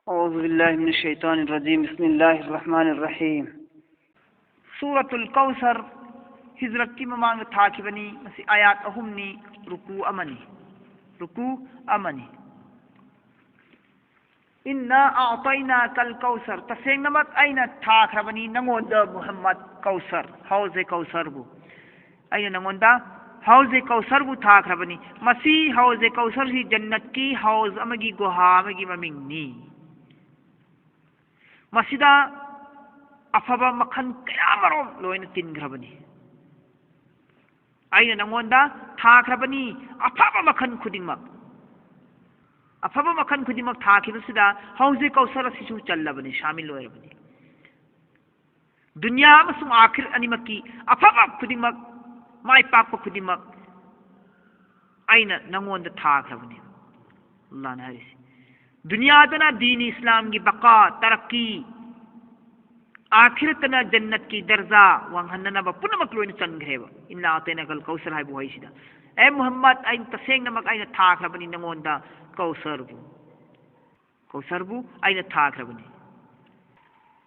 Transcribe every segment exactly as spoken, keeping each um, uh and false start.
أعوذ بالله من الشيطان الرجيم. بسم الله الرحمن الرحيم. ꯁꯨꯔꯥꯇꯨꯜ ꯀꯧꯁꯔ ꯍꯤꯖ꯭ꯔꯠꯀꯤ ꯃꯃꯥꯡꯗ ꯊꯥꯈꯤꯕꯅꯤ꯫ ꯃꯁꯤ ꯑꯥꯌꯥꯠ ꯑꯍꯨꯝꯅꯤ, ꯔꯨꯀꯨ ꯑꯃꯅꯤ꯫ ꯔꯨꯀꯨ ꯑꯃꯅꯤ꯫ "ꯏꯟꯅꯥ ꯑꯥꯇꯩꯅꯥꯀꯜ ꯀꯧꯁꯔ", ꯇꯁꯦꯡꯅꯃꯛ ꯑꯩꯅ ꯊꯥꯈ꯭ꯔꯕꯅꯤ ꯅꯉꯣꯟꯗ, ꯃꯨꯍꯝꯃꯗ, ꯀꯧꯁꯔ, ꯍꯧꯖꯦ ꯀꯧꯁꯔꯕꯨ꯫ ꯑꯩꯅ ꯅꯉꯣꯟꯗ ꯍꯧꯖꯦ ꯀꯧꯁꯔꯕꯨ ꯊꯥꯈ꯭ꯔꯕꯅꯤ꯫ ꯃꯁꯤ ꯍꯧꯖꯦ ꯀꯧꯁꯔꯁꯤ ꯖꯟꯅꯠꯀꯤ ꯍꯧꯖ ꯑꯃꯒꯤ ꯒꯨꯍꯥ ꯑꯃꯒꯤ ꯃꯃꯤꯡꯅꯤ꯫ ꯃꯁꯤꯗ ꯑꯐꯕ ꯃꯈꯜ ꯀꯌꯥꯃꯔꯨꯝ ꯂꯣꯏꯅ ꯇꯤꯟꯈ꯭ꯔꯕꯅꯤ꯫ ꯑꯩꯅ ꯅꯉꯣꯟꯗ ꯊꯥꯈ꯭ꯔꯕꯅꯤ ꯑꯐꯕ ꯃꯈꯜ ꯈꯨꯗꯤꯡꯃꯛ꯫ ꯑꯐꯕ ꯃꯈꯜ ꯈꯨꯗꯤꯡꯃꯛ ꯊꯥꯈꯤꯕꯁꯤꯗ ꯍꯧꯖꯤꯛ ꯀꯧꯁꯔ ꯑꯁꯤꯁꯨ ꯆꯜꯂꯕꯅꯤ, ꯁꯥꯃꯤꯜ ꯑꯣꯏꯔꯕꯅꯤ꯫ ꯗꯨꯅꯤꯌꯥ ꯑꯃꯁꯨꯡ ꯑꯥꯈꯤꯔ ꯑꯅꯤꯃꯛꯀꯤ ꯑꯐꯕ ꯈꯨꯗꯤꯡꯃꯛ, ꯃꯥꯏ ꯄꯥꯛꯄ ꯈꯨꯗꯤꯡꯃꯛ ꯑꯩꯅ ꯅꯉꯣꯟꯗ ꯊꯥꯈ꯭ꯔꯕꯅꯤ꯫ ꯑꯜꯂꯥꯍꯅ ꯍꯥꯏꯔꯤꯁꯤ, ꯗꯨꯅꯤꯌꯥꯗꯅ ꯗꯤꯟ ꯏꯁꯂꯥꯝꯒꯤ ꯕꯀꯥ, ꯇꯔꯛꯀꯤ, ꯑꯥꯈꯤꯔꯠꯇꯅ ꯖꯟꯅꯠꯀꯤ ꯗꯔꯖꯥ ꯋꯥꯡꯍꯟꯅꯅꯕ ꯄꯨꯝꯅꯃꯛ ꯂꯣꯏꯅ ꯆꯟꯈ꯭ꯔꯦꯕ꯫ "ꯏꯟꯅꯥ ꯑꯥꯇꯩꯅꯥꯀꯜ ꯀꯧꯁꯔ" ꯍꯥꯏꯕ ꯋꯥꯍꯩꯁꯤꯗ, "ꯑꯦ ꯃꯨꯍꯝꯃꯗ, ꯑꯩꯅ ꯇꯁꯦꯡꯅꯃꯛ ꯑꯩꯅ ꯊꯥꯈ꯭ꯔꯕꯅꯤ ꯅꯉꯣꯟꯗ ꯀꯧꯁꯔꯕꯨ꯫ ꯀꯧꯁꯔꯕꯨ ꯑꯩꯅ ꯊꯥꯈ꯭ꯔꯕꯅꯤ꯫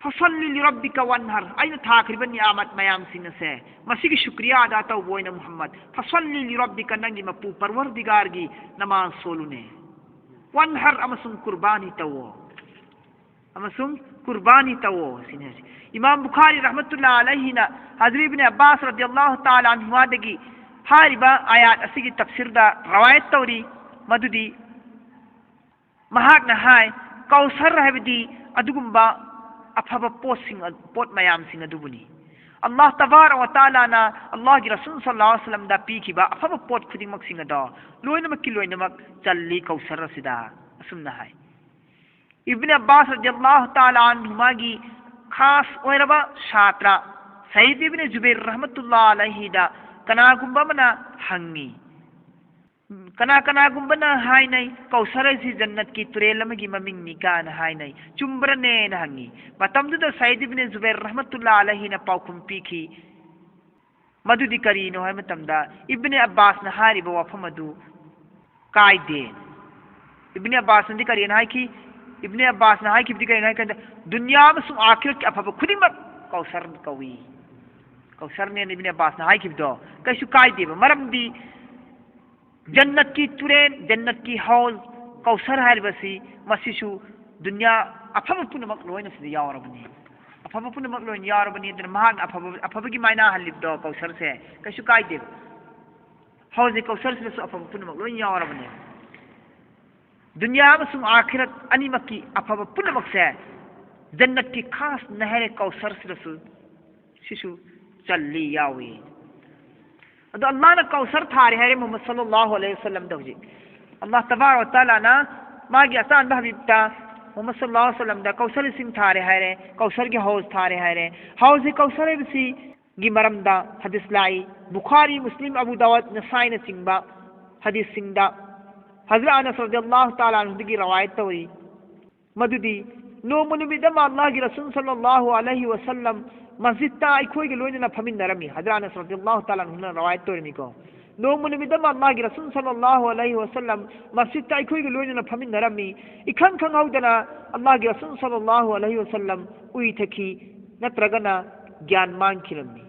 ꯐꯁꯜꯂꯤ ꯂꯤꯔꯕꯤꯀ ꯋꯥꯟꯍꯔ", ꯑꯩꯅ ꯊꯥꯈ꯭ꯔꯤꯕ ꯅꯤꯌꯥꯃꯠ ꯃꯌꯥꯝꯁꯤꯡ ꯑꯁꯦ, ꯃꯁꯤꯒꯤ ꯁꯨꯀ꯭ꯔꯤꯌꯥ ꯑꯗꯥ ꯇꯧꯕ ꯑꯣꯏꯅ ꯃꯨꯍꯝꯃꯗ, "ꯐꯁꯜꯂꯤ ꯂꯤꯔꯕꯤꯀ", ꯅꯪꯒꯤ ꯃꯄꯨ ꯄꯔꯋꯔꯗꯤꯒꯥꯔꯒꯤ ꯅꯃꯥꯖ ꯁꯣꯜꯂꯨꯅꯦ꯫ "ꯋꯥꯟꯍꯔ", ꯑꯃꯁꯨꯡ ꯀꯨꯔꯕꯥꯅꯤ ꯇꯧꯋꯣ꯫ ꯑꯃꯁꯨꯡ ꯀꯨꯔꯕꯥꯅꯤ ꯇꯧꯋꯣ ꯁꯤꯅꯤ ꯍꯥꯏꯁꯦ꯫ ꯏꯃꯥꯝ ꯕꯨꯈꯥꯔꯤ ꯔꯍꯃꯇꯨꯜꯂꯥ ꯑꯂꯩꯍꯤꯅ ꯍꯖꯔꯠ ꯏꯕꯅꯦ ꯑꯕꯥꯁ ꯔꯗꯤꯌꯜꯂꯥꯍꯨ ꯇꯥꯂꯥ ꯑꯟꯍꯨꯃꯥꯗꯒꯤ ꯍꯥꯏꯔꯤꯕ ꯑꯥꯌꯥꯠ ꯑꯁꯤꯒꯤ ꯇꯐꯁꯤꯔꯗ ꯔꯋꯥꯌꯠ ꯇꯧꯔꯤ, ꯃꯗꯨꯗꯤ ꯃꯍꯥꯛꯅ ꯍꯥꯏ, "ꯀꯧꯁꯔ ꯍꯥꯏꯕꯗꯤ ꯑꯗꯨꯒꯨꯝꯕ ꯑꯐꯕ ꯄꯣꯠꯁꯤꯡ, ꯄꯣꯠ ꯃꯌꯥꯝꯁꯤꯡ ꯑꯗꯨꯕꯨꯅꯤ꯫ ꯑꯜꯂꯥꯍ ꯇꯕꯥꯔꯛ ꯋ ꯇꯥꯂꯥꯅ ꯑꯜꯂꯥꯍꯒꯤ ꯔꯁꯨꯜ ꯁꯜꯂꯜꯂꯥꯍꯨ ꯑꯂꯩꯍꯤ ꯋꯁꯜꯂꯝꯗ ꯄꯤꯈꯤꯕ ꯑꯐꯕ ꯄꯣꯠ ꯈꯨꯗꯤꯡꯃꯛꯁꯤꯡ ꯑꯗꯣ ꯂꯣꯏꯅꯃꯛꯀꯤ ꯂꯣꯏꯅꯃꯛ ꯆꯜꯂꯤ ꯀꯧꯁꯔ ꯑꯁꯤꯗ", ꯑꯁꯨꯝꯅ ꯍꯥꯏ꯫ ꯏꯕꯅꯦ ꯑꯕꯥꯁ ꯔꯗꯤꯌꯜꯂꯥꯍꯨ ꯇꯥꯂꯥ ꯑꯟꯍꯨꯃꯥꯒꯤ ꯈꯥꯁ ꯑꯣꯏꯔꯕ ꯁꯥꯇ꯭ꯔ ꯁꯌꯤꯗ ꯏꯕꯅꯦ ꯖꯨꯕꯩꯔ ꯔꯍꯃꯇꯨꯜꯂꯥ ꯑꯂꯩꯍꯤꯗ ꯀꯅꯥꯒꯨꯝꯕ ꯑꯃꯅ ꯍꯪꯉꯤ, ꯀꯅꯥ ꯀꯅꯥꯒꯨꯝꯕꯅ ꯍꯥꯏꯅꯩ, "ꯀꯧꯁꯔ ꯑꯁꯤ ꯖꯟꯅꯠꯀꯤ ꯇꯨꯔꯦꯜ ꯑꯃꯒꯤ ꯃꯃꯤꯡꯅꯤ" ꯀꯥꯏꯅ ꯍꯥꯏꯅꯩ, "ꯆꯨꯝꯕ꯭ꯔꯅꯦꯅ?" ꯍꯪꯉꯤ꯫ ꯃꯇꯝꯗꯨꯗ ꯁꯌꯤꯗ ꯏꯕꯅꯦ ꯖꯨꯕꯩꯔ ꯔꯍꯃꯇꯨꯜꯂꯥ ꯑꯂꯩꯍꯤꯅ ꯄꯥꯎꯈꯨꯝ ꯄꯤꯈꯤ, ꯃꯗꯨꯗꯤ ꯀꯔꯤꯅꯣ ꯍꯥꯏꯕ ꯃꯇꯝꯗ, ꯏꯕꯅꯦ ꯑꯕꯥꯁꯅ ꯍꯥꯏꯔꯤꯕ ꯋꯥꯐꯝ ꯑꯗꯨ ꯀꯥꯏꯗꯦ꯫ ꯏꯕꯅꯦ ꯑꯕꯥꯁꯅꯗꯤ ꯀꯔꯤꯅ ꯍꯥꯏꯈꯤ? ꯏꯕꯅꯦ ꯑꯕꯥꯁꯅ ꯍꯥꯏꯈꯤꯕꯗꯤ ꯀꯩꯅꯣ ꯍꯥꯏ ꯀꯥꯟꯗ, ꯗꯨꯅꯤꯌꯥ ꯑꯃꯁꯨꯡ ꯑꯥꯈꯤꯔꯠꯀꯤ ꯑꯐꯕ ꯈꯨꯗꯤꯡꯃꯛ ꯀꯧꯁꯔ ꯀꯧꯏ꯫ ꯀꯧꯁꯔꯅꯦꯅ ꯏꯕꯅꯦ ꯑꯕꯥꯁꯅ ꯍꯥꯏꯈꯤꯕꯗꯣ ꯀꯩꯁꯨ ꯀꯥꯏꯗꯦꯕ꯫ ꯃꯔꯝꯗꯤ ꯖꯟꯅꯠꯀꯤ ꯇꯨꯔꯦꯟ, ꯖꯟꯅꯠꯀꯤ ꯍꯧꯖ, ꯀꯧꯁꯔ ꯍꯥꯏꯔꯤꯕꯁꯤ ꯃꯁꯤꯁꯨ ꯗꯨꯅꯤꯌꯥ ꯑꯐꯕ ꯄꯨꯝꯅꯃꯛ ꯂꯣꯏꯅ ꯁꯤꯗ ꯌꯥꯎꯔꯕꯅꯤ꯫ ꯑꯐꯕ ꯄꯨꯝꯅꯃꯛ ꯂꯣꯏꯅ ꯌꯥꯎꯔꯕꯅꯤ꯫ ꯑꯗꯨꯅ ꯃꯍꯥꯛꯅ ꯑꯐꯕ, ꯑꯐꯕꯒꯤ ꯃꯥꯏꯅꯥꯍꯜꯂꯤꯕꯗꯣ ꯀꯧꯁꯔꯁꯦ ꯀꯩꯁꯨ ꯀꯥꯏꯗꯦꯕ꯫ ꯍꯧꯖꯤꯛ ꯀꯧꯁꯔꯁꯤꯗꯁꯨ ꯑꯐꯕ ꯄꯨꯝꯅꯃꯛ ꯂꯣꯏꯅ ꯌꯥꯎꯔꯕꯅꯤ꯫ ꯗꯨꯅꯤꯌꯥ ꯑꯃꯁꯨꯡ ꯑꯥꯈꯤꯔꯠ ꯑꯅꯤꯃꯛꯀꯤ ꯑꯐꯕ ꯄꯨꯝꯅꯃꯛꯁꯦ ꯖꯟꯅꯠꯀꯤ ꯈꯥꯁ ꯅꯍꯔꯦ ꯀꯧꯁꯔꯁꯤꯗꯁꯨ ꯁꯤꯁꯨ ꯆꯜꯂꯤ, ꯌꯥꯎꯏ꯫ ꯑꯗꯣ ꯑꯜꯂꯥꯍꯅ ꯀꯧꯁꯔ ꯊꯥꯔꯦ ꯍꯥꯏꯔꯦ ꯃꯨꯍꯝꯃꯗ ꯁꯜꯂꯜꯂꯥꯍꯨ ꯑꯂꯩꯍꯤ ꯋꯁꯜꯂꯝꯗ꯫ ꯍꯧꯖꯤꯛ ꯑꯜꯂꯥꯍ ꯇꯕꯥꯔꯛ ꯋ ꯇꯥꯂꯥꯅ ꯃꯥꯒꯤ ꯑꯆꯥꯟꯕ ꯍꯕꯤꯕꯇ ꯃꯨꯍꯝꯃꯗ ꯁꯜꯂꯜꯂꯥꯍꯨ ꯑꯂꯩꯍꯤ ꯋꯁꯜꯂꯝꯗ ꯀꯧꯁꯔ ꯏꯁꯤꯡ ꯊꯥꯔꯦ ꯍꯥꯏꯔꯦ, ꯀꯧꯁꯔꯒꯤ ꯍꯧꯖ ꯊꯥꯔꯦ ꯍꯥꯏꯔꯦ꯫ ꯍꯧꯖꯤꯛ ꯀꯧꯁꯔ ꯍꯥꯏꯕꯁꯤꯒꯤ ꯃꯔꯝꯗ ꯍꯗꯤꯁ ꯂꯥꯛꯏ꯫ ꯕꯨꯈꯥꯔꯤ, ꯃꯨꯁꯂꯤꯝ, ꯑꯕꯨ ꯗꯥꯋꯠ, ꯅꯁꯥꯏꯅꯆꯤꯡꯕ ꯍꯗꯤꯁꯁꯤꯡꯗ ꯍꯖꯔꯠ ꯑꯅꯁ ꯔꯗꯤꯌꯜꯂꯥꯍꯨ ꯇꯥꯂꯥ ꯑꯟꯍꯨꯗꯒꯤ ꯔꯋꯥꯌꯠ ꯇꯧꯔꯤ꯫ ꯃꯗꯨꯗꯤ ꯅꯣꯡꯃ ꯅꯨꯃꯤꯠ ꯑꯃ ꯑꯜꯂꯥꯍꯒꯤ ꯔꯁꯨꯜ ꯁꯜꯂꯜꯂꯥꯍꯨ ꯑꯂꯩꯍꯤ ꯋꯁꯜꯂꯝ ꯃꯁꯖꯤꯗꯇ ꯑꯩꯈꯣꯏꯒ ꯂꯣꯏꯅꯅ ꯐꯝꯃꯤꯟꯅꯔꯝꯃꯤ꯫ ꯍꯖꯔꯠ ꯑꯅꯁ ꯔꯗꯤꯌꯜꯂꯥꯍꯨ ꯇꯥꯂꯥ ꯑꯟꯍꯨꯅ ꯔꯋꯥꯌꯠ ꯇꯧꯔꯤꯃꯤꯀꯣ꯫ ꯅꯣꯡꯃ ꯅꯨꯃꯤꯠ ꯑꯃ ꯑꯜꯂꯥꯍꯒꯤ ꯔꯁꯨꯜ ꯁꯜꯂꯜꯂꯥꯍꯨ ꯑꯂꯩꯍꯤ ꯋꯁꯜꯂꯝ ꯃꯁꯖꯤꯗꯇ ꯑꯩꯈꯣꯏꯒ ꯂꯣꯏꯅꯅ ꯐꯝꯃꯤꯟꯅꯔꯝꯃꯤ꯫ ꯏꯈꯪ ꯈꯪꯍꯧꯗꯅ ꯑꯜꯂꯥꯍꯒꯤ ꯔꯁꯨꯜ ꯁꯜꯂꯜꯂꯥꯍꯨ ꯑꯂꯩꯍꯤ ꯋꯁꯜꯂꯝ ꯎꯏ ꯊꯛꯈꯤ, ꯅꯠꯇ꯭ꯔꯒꯅ ꯒ꯭ꯌꯥꯟ ꯃꯥꯡꯈꯤꯔꯝꯃꯤ꯫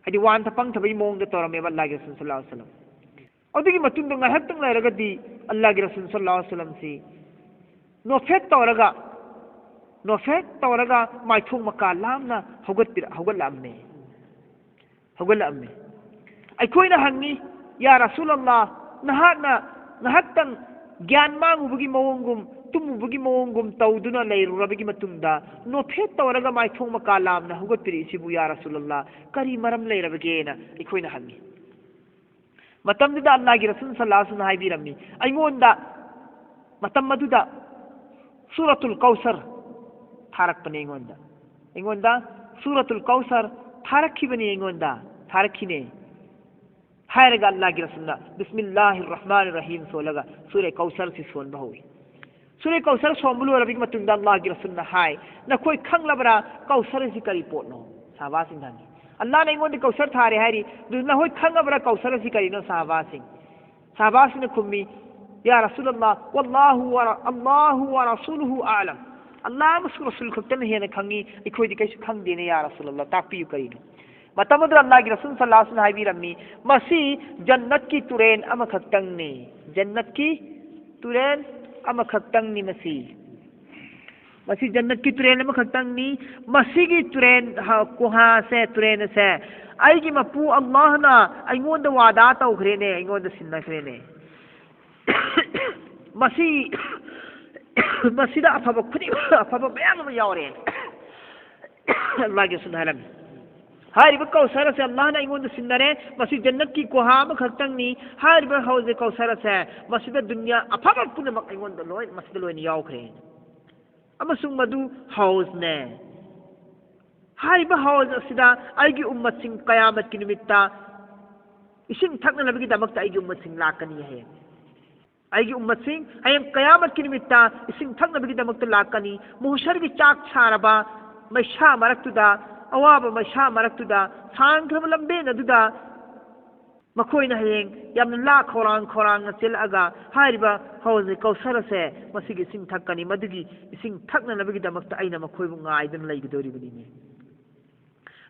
ꯍꯥꯏꯗꯤ ꯋꯥꯟꯊ ꯄꯪꯊꯕꯒꯤ ꯃꯑꯣꯡꯗ ꯇꯧꯔꯝꯃꯦꯕ ꯑꯜꯂꯥꯍꯒꯤ ꯔꯁꯨꯜ ꯁꯜꯂꯜꯂꯥꯍꯨ ꯑꯂꯩꯍꯤ ꯋꯁꯜꯂꯝ꯫ ꯑꯗꯨꯒꯤ ꯃꯇꯨꯡꯗ ꯉꯥꯏꯍꯥꯛꯇꯪ ꯂꯩꯔꯒꯗꯤ ꯑꯜꯂꯥꯍꯒꯤ ꯔꯁꯨꯜ ꯁꯜꯂꯜꯂꯥꯍꯨ ꯑꯂꯩꯍꯤ ꯋꯁꯜꯂꯝꯁꯤ ꯅꯣꯐꯦꯠ ꯇꯧꯔꯒ, ꯅꯣꯐꯦꯠ ꯇꯧꯔꯒ ꯃꯥꯏꯊꯣꯡ ꯃꯀꯥ ꯂꯥꯝꯅ ꯍꯧꯒꯠꯄꯤꯔ-, ꯍꯧꯒꯠꯂꯛꯑꯝꯃꯦ꯫ ꯍꯧꯒꯠꯂꯛꯑꯝꯃꯦ꯫ ꯑꯩꯈꯣꯏꯅ ꯍꯪꯉꯤ, "ꯌꯥ ꯔꯁꯨꯜ ꯑꯜꯂꯥꯍ, ꯅꯍꯥꯛꯅ ꯉꯥꯏꯍꯥꯛꯇꯪ ꯒ꯭ꯌꯥꯟ ꯃꯥꯡꯉꯨꯕꯒꯤ ꯃꯑꯣꯡꯒꯨꯝ, ꯇꯨꯝꯃꯨꯕꯒꯤ ꯃꯑꯣꯡꯒꯨꯝ ꯇꯧꯗꯨꯅ ꯂꯩꯔꯨꯔꯕꯒꯤ ꯃꯇꯨꯡꯗ ꯅꯣꯐꯦꯠ ꯇꯧꯔꯒ ꯃꯥꯏꯊꯣꯡ ꯃꯀꯥ ꯂꯥꯝꯅ ꯍꯧꯒꯠꯄꯤꯔꯛꯏꯁꯤꯕꯨ ꯌꯥ ꯔꯁꯨꯜ ꯑꯜꯂꯥꯍ, ꯀꯔꯤ ꯃꯔꯝ ꯂꯩꯔꯕꯒꯦꯅ?" ꯑꯩꯈꯣꯏꯅ ꯍꯪꯉꯤ꯫ ꯃꯇꯝꯗꯨꯗ ꯑꯜꯂꯥꯍꯒꯤ ꯔꯁꯨꯜ ꯁꯜꯂꯜꯂꯥꯍꯨ ꯑꯂꯩꯍꯤ ꯋꯁꯜꯂꯝꯅ ꯍꯥꯏꯕꯤꯔꯝꯃꯤ, ꯑꯩꯉꯣꯟꯗ ꯃꯇꯝ ꯑꯗꯨꯗ ꯁꯨꯔꯥꯇꯨꯜ ꯀꯧꯁꯔ ꯊꯥꯔꯛꯄꯅꯦ ꯑꯩꯉꯣꯟꯗ꯫ ꯑꯩꯉꯣꯟꯗ ꯁꯨꯔꯥꯇꯨꯜ ꯀꯧꯁꯔ ꯊꯥꯔꯛꯈꯤꯕꯅꯤ, ꯑꯩꯉꯣꯟꯗ ꯊꯥꯔꯛꯈꯤꯅꯦ꯫ ꯍꯥꯏꯔꯒ ꯑꯜꯂꯥꯍꯒꯤ ꯔꯁꯨꯜꯅ ꯕꯤꯁꯃꯤꯜꯂꯥꯍꯤꯔ ꯔꯍꯃꯥꯅꯤꯔ ꯔꯍꯤꯝ ꯁꯣꯜꯂꯒ ꯁꯨꯔꯦ ꯀꯧꯁꯔꯁꯤ ꯁꯣꯟꯕ ꯍꯧꯏ꯫ ꯁꯨꯔꯦ ꯀꯧꯁꯔ ꯁꯣꯟꯕ ꯂꯣꯏꯔꯕꯒꯤ ꯃꯇꯨꯡꯗ ꯑꯜꯂꯥꯍꯒꯤ ꯔꯁꯨꯜꯅ ꯍꯥꯏ, "ꯅꯈꯣꯏ ꯈꯪꯂꯕ꯭ꯔꯥ ꯀꯧꯁꯔ ꯑꯁꯤ ꯀꯔꯤ ꯄꯣꯠꯅꯣ?" ꯁꯍꯥꯕꯥꯁꯤꯡꯅ ꯍꯪꯉꯤ꯫ "ꯑꯜꯂꯥꯍꯅ ꯑꯩꯉꯣꯟꯗ ꯀꯧꯁꯔ ꯊꯥꯔꯦ ꯍꯥꯏꯔꯤ, ꯑꯗꯨ ꯅꯈꯣꯏ ꯈꯪꯉꯕ꯭ꯔꯥ ꯀꯧꯁꯔ ꯑꯁꯤ ꯀꯔꯤꯅꯣ?" ꯁꯍꯥꯕꯥꯁꯤꯡ, ꯁꯍꯥꯕꯥꯁꯤꯡꯅ ꯈꯨꯝꯃꯤ, ꯌꯥ ꯔꯁꯨꯂꯜꯂꯥ, ꯋꯜꯂꯥꯍꯨ ꯋ ꯔ-, ꯑꯜꯂꯥꯍꯨ ꯋ ꯔꯁꯨꯂꯨꯍꯨ ꯑꯥꯂꯝ꯫ ꯑꯜꯂꯥꯍ ꯑꯃꯁꯨꯡ ꯔꯁꯨꯜ ꯈꯛꯇꯅ ꯍꯦꯟꯅ ꯈꯪꯉꯤ, ꯑꯩꯈꯣꯏꯗꯤ ꯀꯩꯁꯨ ꯈꯪꯗꯦꯅꯦ, ꯌꯥ ꯔꯁꯨꯂꯜꯂꯥ, ꯇꯥꯛꯄꯤꯌꯨ ꯀꯔꯤꯅꯣ? ꯃꯇꯝ ꯑꯗꯨꯗ ꯑꯜꯂꯥꯍꯒꯤ ꯔꯁꯨꯜ ꯁꯜꯂꯥꯍꯨ ꯑꯂꯩꯍꯤ ꯋꯁꯜꯂꯝꯅ ꯍꯥꯏꯕꯤꯔꯝꯃꯤ, "ꯃꯁꯤ ꯖꯟꯅꯠꯀꯤ ꯇꯨꯔꯦꯜ ꯑꯃꯈꯛꯇꯪꯅꯤ, ꯖꯟꯅꯠꯀꯤ ꯇꯨꯔꯦꯜ ꯑꯃꯈꯛꯇꯪꯅꯤ ꯃꯁꯤ꯫ ꯃꯁꯤ ꯖꯟꯅꯠꯀꯤ ꯇꯨꯔꯦꯜ ꯑꯃꯈꯛꯇꯪꯅꯤ꯫ ꯃꯁꯤꯒꯤ ꯇꯨꯔꯦꯜ, ꯍ-, ꯀꯨꯍꯥꯁꯦ, ꯇꯨꯔꯦꯜ ꯑꯁꯦ ꯑꯩꯒꯤ ꯃꯄꯨ ꯑꯜꯂꯥꯍꯅ ꯑꯩꯉꯣꯟꯗ ꯋꯥꯗꯥ ꯇꯧꯈ꯭ꯔꯦꯅꯦ, ꯑꯩꯉꯣꯟꯗ ꯁꯤꯟꯅꯈ꯭ꯔꯦꯅꯦ꯫ ꯃꯁꯤ, ꯃꯁꯤꯗ ꯑꯐꯕ ꯈꯨꯗꯤꯡꯃꯛ, ꯑꯐꯕ ꯃꯌꯥꯝ ꯑꯃ ꯌꯥꯎꯔꯦ"꯫ ꯑꯜꯂꯥꯍꯒꯤ ꯔꯁꯨꯜꯅ ꯍꯥꯏꯔꯝꯃꯤ꯫ ꯍꯥꯏꯔꯤꯕ ꯀꯧꯁꯔ ꯑꯁꯦ ꯑꯜꯂꯥꯍꯅ ꯑꯩꯉꯣꯟꯗ ꯁꯤꯟꯅꯔꯦ꯫ ꯃꯁꯤ ꯖꯟꯅꯠꯀꯤ ꯀꯨꯍꯥ ꯑꯃꯈꯛꯇꯪꯅꯤ꯫ ꯍꯥꯏꯔꯤꯕ ꯍꯧꯖꯤꯛ ꯀꯧꯁꯔ ꯑꯁꯦ, ꯃꯁꯤꯗ ꯗꯨꯅꯤꯌꯥ ꯑꯐꯕ ꯄꯨꯝꯅꯃꯛ ꯑꯩꯉꯣꯟꯗ ꯂꯣꯏ, ꯃꯁꯤꯗ ꯂꯣꯏꯅ ꯌꯥꯎꯈ꯭ꯔꯦ꯫ ꯑꯃꯁꯨꯡ ꯃꯗꯨ ꯍꯧꯖꯅꯦ꯫ ꯍꯥꯏꯔꯤꯕ ꯍꯧꯖ ꯑꯁꯤꯗ ꯑꯩꯒꯤ ꯎꯝꯃꯠꯁꯤꯡ ꯀꯌꯥꯃꯠꯀꯤ ꯅꯨꯃꯤꯠꯇ ꯏꯁꯤꯡ ꯊꯛꯅꯅꯕꯒꯤꯗꯃꯛꯇ ꯑꯩꯒꯤ ꯎꯝꯃꯠꯁꯤꯡ ꯂꯥꯛꯀꯅꯤ ꯍꯥꯏꯌꯦ꯫ ꯑꯩꯒꯤ ꯎꯝꯃꯠꯁꯤꯡ ꯍꯌꯦꯡ ꯀꯌꯥꯃꯠꯀꯤ ꯅꯨꯃꯤꯠꯇ ꯏꯁꯤꯡ ꯊꯛꯅꯕꯒꯤꯗꯃꯛꯇ ꯂꯥꯛꯀꯅꯤ꯫ ꯃꯨꯍꯁꯔꯒꯤ ꯆꯥꯛ ꯁꯥꯔꯕ ꯃꯩꯁꯥ ꯃꯔꯛꯇꯨꯗ, ꯑꯋꯥꯕ ꯃꯩꯁꯥ ꯃꯔꯛꯇꯨꯗ, ꯁꯥꯡꯈ꯭ꯔꯕ ꯂꯝꯕꯦꯟ ꯑꯗꯨꯗ ꯃꯈꯣꯏꯅ ꯍꯌꯦꯡ ꯌꯥꯝꯅ ꯂꯥ ꯈꯧꯔꯥꯡ ꯈꯧꯔꯥꯡꯅ ꯆꯦꯜꯂꯛꯑꯒ ꯍꯥꯏꯔꯤꯕ ꯍꯧꯖꯤꯛ ꯀꯧꯁꯔ ꯑꯁꯦ ꯃꯁꯤꯒꯤ ꯏꯁꯤꯡ ꯊꯛꯀꯅꯤ꯫ ꯃꯗꯨꯒꯤ ꯏꯁꯤꯡ ꯊꯛꯅꯅꯕꯒꯤꯗꯃꯛꯇ ꯑꯩꯅ ꯃꯈꯣꯏꯕꯨ ꯉꯥꯏꯗꯨꯅ ꯂꯩꯒꯗꯧꯔꯤꯕꯅꯤꯅꯦ꯫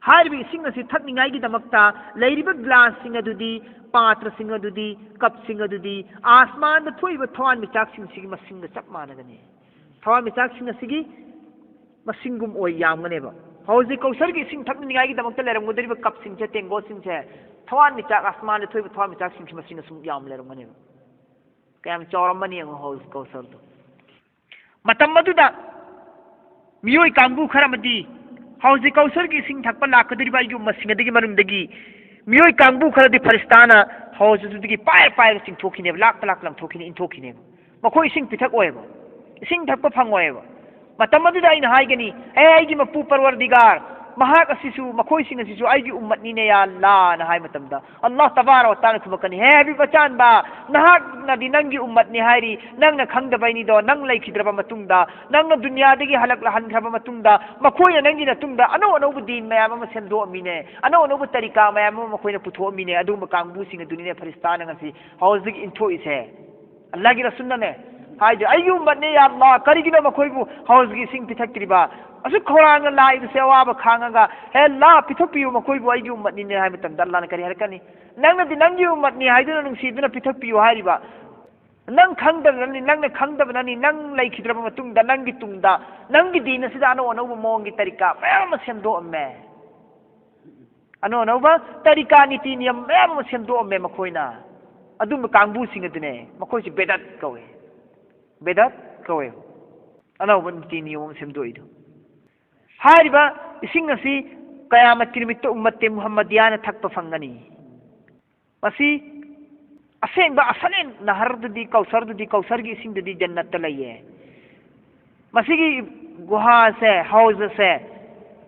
ꯍꯥꯏꯔꯤꯕ ꯏꯁꯤꯡ ꯑꯁꯤ ꯊꯛꯅꯤꯡꯉꯥꯏꯒꯤꯗꯃꯛꯇ ꯂꯩꯔꯤꯕ ꯒ꯭ꯂꯥꯁꯁꯤꯡ ꯑꯗꯨꯗꯤ, ꯄꯥꯇ꯭ꯔꯁꯤꯡ ꯑꯗꯨꯗꯤ, ꯀꯞꯁꯤꯡ ꯑꯗꯨꯗꯤ ꯑꯥꯁꯃꯥꯟꯗ ꯊꯣꯛꯏꯕ ꯊꯋꯥꯟꯃꯤꯆꯥꯛꯁꯤꯡꯁꯤꯒꯤ ꯃꯁꯤꯡꯒ ꯆꯞ ꯃꯥꯟꯅꯒꯅꯤ꯫ ꯊꯋꯥꯟꯃꯤꯆꯥꯛꯁꯤꯡ ꯑꯁꯤꯒꯤ ꯃꯁꯤꯡꯒꯨꯝ ꯑꯣꯏ ꯌꯥꯝꯒꯅꯦꯕ꯫ ꯍꯧꯖꯤꯛ ꯀꯧꯁꯔꯒꯤ ꯏꯁꯤꯡ ꯊꯛꯅꯤꯡꯉꯥꯏꯒꯤꯗꯃꯛꯇ ꯂꯩꯔꯝꯒꯗꯧꯔꯤꯕ ꯀꯞꯁꯤꯡꯁꯦ, ꯇꯦꯡꯒꯣꯠꯁꯤꯡꯁꯦ, ꯊꯋꯥꯟꯃꯤꯆꯥꯛ, ꯑꯥꯁꯃꯥꯟꯗ ꯊꯣꯛꯏꯕ ꯊꯋꯥꯟꯃꯤꯆꯥꯛꯁꯤꯡꯁꯤ ꯃꯁꯤꯡ ꯑꯁꯨꯝ ꯌꯥꯝ ꯂꯩꯔꯝꯒꯅꯦꯕ꯫ ꯀꯌꯥꯝ ꯆꯥꯎꯔꯝꯃꯅꯤ ꯌꯦꯡꯉꯣ ꯍꯧꯖꯤꯛ ꯀꯧꯁꯔꯗꯣ꯫ ꯃꯇꯝ ꯑꯗꯨꯗ ꯃꯤꯑꯣꯏ ꯀꯥꯡꯕꯨ ꯈꯔ ꯑꯃꯗꯤ ꯍꯧꯖꯤꯛ ꯀꯧꯁꯔꯒꯤ ꯏꯁꯤꯡ ꯊꯛꯄ ꯂꯥꯛꯀꯗꯧꯔꯤꯕ ꯑꯩꯒꯤ ꯎꯝꯃꯠꯁꯤꯡ ꯑꯗꯨꯒꯤ ꯃꯅꯨꯡꯗꯒꯤ ꯃꯤꯑꯣꯏ ꯀꯥꯡꯕꯨ ꯈꯔꯗꯤ ꯐꯔꯤꯁꯇꯥꯅ ꯍꯧꯖꯤꯛ ꯑꯗꯨꯗꯒꯤ ꯄꯥꯏꯔ ꯄꯥꯏꯔꯒ ꯆꯤꯡꯊꯣꯛꯈꯤꯅꯦꯕ, ꯂꯥꯛꯇ ꯂꯥꯛꯇ ꯂꯪꯊꯣꯛꯈꯤꯅꯤ, ꯏꯟꯊꯣꯛꯈꯤꯅꯦꯕ꯫ ꯃꯈꯣꯏ ꯏꯁꯤꯡ ꯄꯤꯊꯛꯑꯣꯏꯕ, ꯏꯁꯤꯡ ꯊꯛꯄ ꯐꯪꯉꯣꯏꯕ꯫ ꯃꯇꯝ ꯑꯗꯨꯗ ꯑꯩꯅ ꯍꯥꯏꯒꯅꯤ, "ꯑꯦ ꯑꯩꯒꯤ ꯃꯄꯨ ꯄꯔꯋꯔꯗꯤꯒꯥꯔ, ꯃꯍꯥꯛ ꯑꯁꯤꯁꯨ, ꯃꯈꯣꯏꯁꯤꯡ ꯑꯁꯤꯁꯨ ꯑꯩꯒꯤ ꯎꯝꯃꯠꯅꯤꯅꯦ ꯌꯥ ꯑꯜꯂꯥꯍꯅ" ꯍꯥꯏ ꯃꯇꯝꯗ, ꯑꯜꯂꯥꯍ ꯇꯕꯥꯔꯛ ꯋ ꯇꯥꯂꯥꯅ ꯈꯨꯝꯃꯛꯀꯅꯤ, "ꯍꯦ ꯍꯕꯤꯕ ꯑꯆꯥꯟꯕ, ꯅꯍꯥꯛꯅꯗꯤ ꯅꯪꯒꯤ ꯎꯝꯃꯠꯅꯤ ꯍꯥꯏꯔꯤ, ꯅꯪꯅ ꯈꯪꯗꯕꯩꯅꯤꯗꯣ, ꯅꯪ ꯂꯩꯈꯤꯗ꯭ꯔꯕ ꯃꯇꯨꯡꯗ, ꯅꯪꯅ ꯗꯨꯅꯤꯌꯥꯗꯒꯤ ꯍꯜꯂꯛꯂ ꯍꯟꯈ꯭ꯔꯕ ꯃꯇꯨꯡꯗ, ꯃꯈꯣꯏꯅ ꯅꯪꯒꯤ ꯃꯇꯨꯡꯗ ꯑꯅꯧ ꯑꯅꯧꯕ ꯗꯤꯟ ꯃꯌꯥꯝ ꯑꯃ ꯁꯦꯝꯗꯣꯛꯑꯝꯃꯤꯅꯦ, ꯑꯅꯧ ꯑꯅꯧꯕ ꯇꯔꯤꯀꯥ ꯃꯌꯥꯝ ꯑꯃ ꯃꯈꯣꯏꯅ ꯄꯨꯊꯣꯛꯑꯝꯃꯤꯅꯦ, ꯑꯗꯨꯒꯨꯝꯕ ꯀꯥꯡꯕꯨꯁꯤꯡ ꯑꯗꯨꯅꯤꯅꯦ ꯐꯔꯤꯁꯇꯥꯅ ꯉꯁꯤ ꯍꯧꯖꯤꯛ ꯏꯟꯊꯣꯛꯏꯁꯦ"꯫ ꯑꯜꯂꯥꯍꯒꯤ ꯔꯁꯨꯜꯅꯅꯦ ꯍꯥꯏꯗꯤ, "ꯑꯩꯒꯤ ꯎꯝꯃꯠꯅꯦ, ꯌꯥ ꯑꯜꯂꯥꯍ, ꯀꯔꯤꯒꯤꯅꯣ ꯃꯈꯣꯏꯕꯨ ꯍꯧꯖꯒꯤ ꯏꯁꯤꯡ ꯄꯤꯊꯛꯇ꯭ꯔꯤꯕ? ꯑꯁꯨꯛ ꯈꯧꯔꯥꯡꯅ ꯂꯥꯛꯏꯕꯁꯦ, ꯑꯋꯥꯕ ꯈꯥꯡꯉꯒ, ꯍꯦ ꯑꯜꯂꯥꯍ, ꯄꯤꯊꯛꯄꯤꯌꯨ, ꯃꯈꯣꯏꯕꯨ ꯑꯩꯒꯤ ꯎꯝꯃꯠꯅꯤꯅꯦ" ꯍꯥꯏꯕ ꯃꯇꯝꯗ, ꯑꯜꯂꯥꯍꯅ ꯀꯔꯤ ꯍꯥꯏꯔꯛꯀꯅꯤ? "ꯅꯪꯅꯗꯤ ꯅꯪꯒꯤ ꯎꯝꯃꯠꯅꯤ ꯍꯥꯏꯗꯨꯅ ꯅꯨꯡꯁꯤꯗꯨꯅ ꯄꯤꯊꯛꯄꯤꯌꯨ ꯍꯥꯏꯔꯤꯕ, ꯅꯪ ꯈꯪꯗꯕꯅꯅꯤ, ꯅꯪꯅ ꯈꯪꯗꯕꯅꯅꯤ, ꯅꯪ ꯂꯩꯈꯤꯗ꯭ꯔꯕ ꯃꯇꯨꯡꯗ ꯅꯪꯒꯤ ꯇꯨꯡꯗ, ꯅꯪꯒꯤ ꯗꯤꯟ ꯑꯁꯤꯗ ꯑꯅꯧ ꯑꯅꯧꯕ ꯃꯑꯣꯡꯒꯤ ꯇꯔꯤꯀꯥ ꯃꯌꯥꯝ ꯑꯃ ꯁꯦꯝꯗꯣꯛꯑꯝꯃꯦ꯫ ꯑꯅꯧ ꯑꯅꯧꯕ ꯇꯔꯤꯀꯥ, ꯅꯤꯇꯤ ꯅꯤꯌꯝ ꯃꯌꯥꯝ ꯑꯃ ꯁꯦꯝꯗꯣꯛꯑꯝꯃꯦ ꯃꯈꯣꯏꯅ꯫ ꯑꯗꯨꯝꯕ ꯀꯥꯡꯕꯨꯁꯤꯡ ꯑꯗꯨꯅꯦ ꯃꯈꯣꯏꯁꯤ ꯕꯦꯗꯥꯠ ꯀꯧꯋꯦ꯫ ꯕꯦꯗꯥꯠ ꯀꯧꯋꯦ꯫ ꯑꯅꯧꯕ ꯅꯤꯇꯤ ꯅꯤꯌꯣꯝ ꯑꯃ ꯁꯦꯝꯗꯣꯛꯏꯗꯣ꯫ ꯍꯥꯏꯔꯤꯕ ꯏꯁꯤꯡ ꯑꯁꯤ ꯀꯌꯥꯃꯠꯀꯤ ꯅꯨꯃꯤꯠꯇ ꯎꯝꯃꯠꯇꯦ ꯃꯨꯍꯝꯃꯗꯤꯌꯥꯅ ꯊꯛꯄ ꯐꯪꯒꯅꯤ꯫ ꯃꯁꯤ ꯑꯁꯦꯡꯕ ꯑꯁꯂꯦꯟ ꯅꯍꯔꯗꯨꯗꯤ, ꯀꯧꯁꯔꯗꯨꯗꯤ, ꯀꯧꯁꯔꯒꯤ ꯏꯁꯤꯡꯗꯨꯗꯤ ꯖꯟꯅꯠꯇ ꯂꯩꯌꯦ꯫ ꯃꯁꯤꯒꯤ ꯒꯨꯍꯥꯁꯦ, ꯍꯧꯖ ꯑꯁꯦ,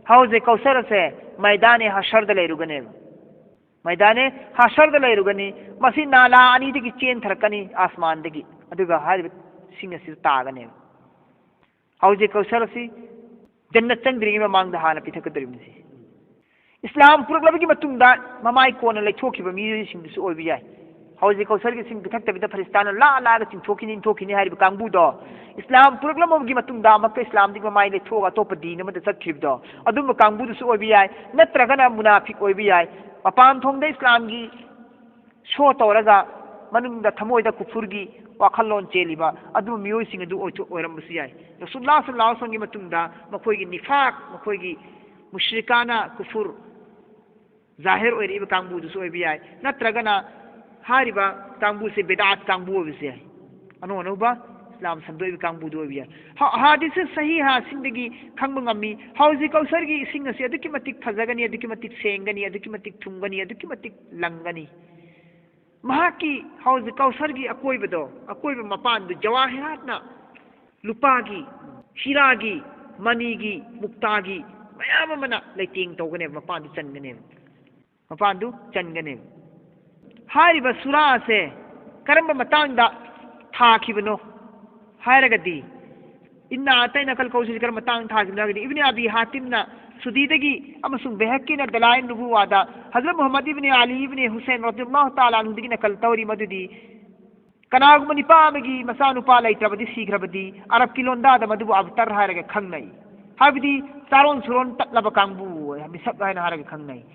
ꯍꯧꯖ ꯀꯧꯁꯔ ꯑꯁꯦ ꯃꯩꯗꯥꯅꯦ ꯍꯁꯔꯗ ꯂꯩꯔꯨꯒꯅꯦꯕ꯫ ꯃꯩꯗꯥꯅꯦ ꯍꯁꯔꯗ ꯂꯩꯔꯨꯒꯅꯤ꯫ ꯃꯁꯤ ꯅꯥꯂꯥ ꯑꯅꯤꯗꯒꯤ ꯆꯦꯟꯊꯔꯛꯀꯅꯤ, ꯑꯥꯁꯃꯥꯟꯗꯒꯤ, ꯑꯗꯨꯒ ꯍꯥꯏꯔꯤꯕ ꯏꯁꯤꯡ ꯑꯁꯤꯗ ꯇꯥꯒꯅꯦꯕ꯫ ꯍꯧꯖ ꯀꯧꯁꯔ ꯑꯁꯤ ꯖꯟꯅꯠ ꯆꯪꯗ꯭ꯔꯤꯉꯩ ꯃꯃꯥꯡꯗ ꯍꯥꯟꯅ ꯄꯤꯊꯛꯀꯗꯧꯔꯤꯕꯅꯤ꯫ ꯏꯁꯂꯥꯝ ꯄꯨꯔꯛꯂꯕꯒꯤ ꯃꯇꯨꯡꯗ ꯃꯃꯥꯏ ꯀꯣꯟꯅ ꯂꯩꯊꯣꯛꯈꯤꯕ ꯃꯤꯑꯣꯏꯁꯤꯡꯗꯨꯁꯨ ꯑꯣꯏꯕ ꯌꯥꯏ꯫ ꯍꯧꯖꯤꯛ ꯀꯧꯁꯔꯒꯤ ꯏꯁꯤꯡ ꯄꯤꯊꯛꯇꯕꯤꯗ ꯐꯔꯤꯁꯇꯥꯅ ꯂꯥꯛꯑ ꯂꯥꯛꯑꯒ ꯆꯤꯡꯊꯣꯛꯈꯤꯅꯤ, ꯏꯟꯊꯣꯛꯈꯤꯅꯤ ꯍꯥꯏꯔꯤꯕ ꯀꯥꯡꯕꯨꯗꯣ, ꯏꯁꯂꯥꯝ ꯄꯨꯔꯛꯂꯝꯕꯒꯤ ꯃꯇꯨꯡꯗ ꯑꯃꯨꯛꯀ ꯏꯁꯂꯥꯝꯗꯒꯤ ꯃꯃꯥꯏ ꯂꯩꯊꯣꯛꯑꯒ ꯑꯇꯣꯞꯄ ꯗꯤꯟ ꯑꯃꯗ ꯆꯠꯈꯤꯕꯗꯣ, ꯑꯗꯨꯝꯕ ꯀꯥꯡꯕꯨꯗꯨꯁꯨ ꯑꯣꯏꯕ ꯌꯥꯏ꯫ ꯅꯠꯇ꯭ꯔꯒꯅ ꯃꯨꯅꯥꯐꯤꯛ ꯑꯣꯏꯕ ꯌꯥꯏ꯫ ꯃꯄꯥꯟ ꯊꯣꯡꯗ ꯏꯁꯂꯥꯝꯒꯤ ꯁꯣ ꯇꯧꯔꯒ ꯃꯅꯨꯡꯗ ꯊꯃꯣꯏꯗ ꯀꯨꯐꯨꯔꯒꯤ ꯋꯥꯈꯜꯂꯣꯟ ꯆꯦꯜꯂꯤꯕ ꯑꯗꯨ ꯃꯤꯑꯣꯏꯁꯤꯡ ꯑꯗꯨ ꯑꯣꯏꯊꯣꯛ-, ꯑꯣꯏꯔꯝꯕꯁꯨ ꯌꯥꯏ꯫ ꯔꯁꯨꯜꯂꯥꯍ ꯁꯜꯂꯜꯂꯥꯍꯨ ꯑꯂꯩꯍꯤ ꯋꯁꯜꯂꯝꯒꯤ ꯃꯇꯨꯡꯗ ꯃꯈꯣꯏꯒꯤ ꯅꯤꯐꯥꯛ, ꯃꯈꯣꯏꯒꯤ ꯃꯨꯁ꯭ꯔꯤꯀꯥꯅ ꯀꯨꯐꯨꯔ ꯖꯥꯍꯤꯔ ꯑꯣꯏꯔꯛꯏꯕ ꯀꯥꯡꯕꯨꯗꯨꯁꯨ ꯑꯣꯏꯕ ꯌꯥꯏ, ꯅꯠꯇ꯭ꯔꯒꯅ ꯍꯥꯏꯔꯤꯕ ꯀꯥꯡꯕꯨꯁꯦ ꯕꯤꯗꯥꯠ ꯀꯥꯡꯕꯨ ꯑꯣꯏꯕꯁꯨ ꯌꯥꯏ, ꯑꯅꯧ ꯑꯅꯧꯕ ꯏꯁꯂꯥꯝ ꯁꯟꯗꯣꯛꯏꯕ ꯀꯥꯡꯕꯨꯗꯨ ꯑꯣꯏꯕ ꯌꯥꯏ꯫ ꯍ-, ꯍꯥꯗꯤꯁ ꯁꯍꯤꯍꯥꯁꯤꯡꯗꯒꯤ ꯈꯪꯕ ꯉꯝꯃꯤ꯫ ꯍꯧꯖꯤꯛ ꯀꯧꯁꯔꯒꯤ ꯏꯁꯤꯡ ꯑꯁꯤ ꯑꯗꯨꯛꯀꯤ ꯃꯇꯤꯛ ꯐꯖꯒꯅꯤ, ꯑꯗꯨꯛꯀꯤ ꯃꯇꯤꯛ ꯁꯦꯡꯒꯅꯤ, ꯑꯗꯨꯛꯀꯤ ꯃꯇꯤꯛ ꯊꯨꯝꯒꯅꯤ, ꯑꯗꯨꯛꯀꯤ ꯃꯇꯤꯛ ꯂꯪꯒꯅꯤ꯫ ꯃꯍꯥꯛꯀꯤ ꯍꯧꯖꯤꯛ ꯀꯧꯁꯔꯒꯤ ꯑꯀꯣꯏꯕꯗꯣ, ꯑꯀꯣꯏꯕ ꯃꯄꯥꯟꯗꯨ ꯖꯋꯥꯍꯤꯔꯥꯠꯅ, ꯂꯨꯄꯥꯒꯤ, ꯍꯤꯔꯥꯒꯤ, ꯃꯅꯤꯒꯤ, ꯃꯨꯛꯇꯥꯒꯤ ꯃꯌꯥꯝ ꯑꯃꯅ ꯂꯩꯇꯦꯡ ꯇꯧꯒꯅꯦꯕ, ꯃꯄꯥꯟꯗꯨ ꯆꯟꯒꯅꯦꯕ, ꯃꯄꯥꯟꯗꯨ ꯆꯟꯒꯅꯦꯕ꯫ ꯍꯥꯏꯔꯤꯕ ꯁꯨꯔꯥ ꯑꯁꯦ ꯀꯔꯝꯕ ꯃꯇꯥꯡꯗ ꯊꯥꯈꯤꯕꯅꯣ ꯍꯥꯏꯔꯒꯗꯤ, ꯏꯟꯅꯥ ꯑꯇꯩꯅ ꯀꯜ ꯀꯧꯁꯤꯁꯤ ꯀꯔꯝꯕ ꯃꯇꯥꯡꯗ ꯊꯥꯈꯤꯕꯅꯣ ꯍꯥꯏꯔꯒꯗꯤ, ꯏꯕꯅꯤ ꯑꯕꯤ ꯍꯥꯇꯤꯝꯅ ꯁꯨꯗꯤꯗꯒꯤ ꯑꯃꯁꯨꯡ ꯕꯦꯍꯛꯀꯤꯅ ꯗꯂꯥꯏꯜ ꯅꯨꯕꯨꯋꯥꯗ ꯍꯖꯔꯠ ꯃꯨꯍꯝꯃꯗ ꯏꯕꯅꯤ ꯑꯂꯤ ꯏꯕꯅꯤ ꯍꯨꯁꯦꯟ ꯔꯗꯤꯌꯜꯂꯥꯍꯨ ꯇꯥꯂꯥ ꯑꯟꯍꯨꯗꯒꯤ ꯅꯀꯜ ꯇꯧꯔꯤ꯫ ꯃꯗꯨꯗꯤ ꯀꯅꯥꯒꯨꯝꯕ ꯅꯨꯄꯥ ꯑꯃꯒꯤ ꯃꯆꯥꯅꯨꯄꯥ ꯂꯩꯇ꯭ꯔꯕꯗꯤ, ꯁꯤꯈ꯭ꯔꯕꯗꯤ, ꯑꯔꯕꯀꯤ ꯂꯣꯟꯗꯥꯗ ꯃꯗꯨꯕꯨ ꯑꯕꯇꯔ ꯍꯥꯏꯔꯒ ꯈꯪꯅꯩ꯫ ꯍꯥꯏꯕꯗꯤ ꯆꯥꯔꯣꯟ ꯁꯨꯔꯣꯟ ꯇꯠꯂꯕ ꯀꯥꯡꯕꯨ, ꯃꯤꯁꯛ ꯍꯥꯏꯅ ꯍꯥꯏꯔꯒ ꯈꯪꯅꯩ꯫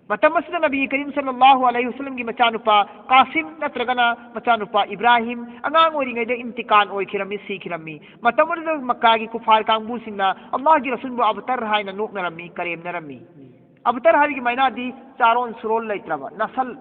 ꯃꯇꯝ ꯑꯁꯤꯗ ꯅꯕꯤ ꯀꯔꯤꯝ ꯁꯜꯂꯜꯂꯥꯍꯨ ꯑꯂꯩꯍꯤ ꯋꯁꯜꯂꯝꯒꯤ ꯃꯆꯥꯅꯨꯄꯥ ꯀꯥꯁꯤꯝ ꯅꯠꯇ꯭ꯔꯒꯅ ꯃꯆꯥꯅꯨꯄꯥ ꯏꯕ꯭ꯔꯥꯍꯤꯝ ꯑꯉꯥꯡ ꯑꯣꯏꯔꯤꯉꯩꯗ ꯏꯟꯇꯤꯀꯥꯜ ꯑꯣꯏꯈꯤꯔꯝꯃꯤ, ꯁꯤꯈꯤꯔꯝꯃꯤ꯫ ꯃꯇꯝ ꯑꯗꯨꯗ ꯃꯛꯀꯥꯒꯤ ꯀꯨꯐꯥꯔ ꯀꯥꯡꯕꯨꯁꯤꯡꯅ ꯑꯜꯂꯥꯍꯒꯤ ꯔꯁꯨꯜꯕꯨ ꯑꯕꯇꯔ ꯍꯥꯏꯅ ꯅꯣꯛꯅꯔꯝꯃꯤ, ꯀꯔꯦꯝꯅꯔꯝꯃꯤ꯫ ꯑꯕꯇꯔ ꯍꯥꯏꯕꯒꯤ ꯃꯥꯏꯅꯥꯗꯤ ꯆꯥꯔꯣꯟ ꯁꯨꯔꯣꯟ ꯂꯩꯇ꯭ꯔꯕ, ꯅꯁꯜ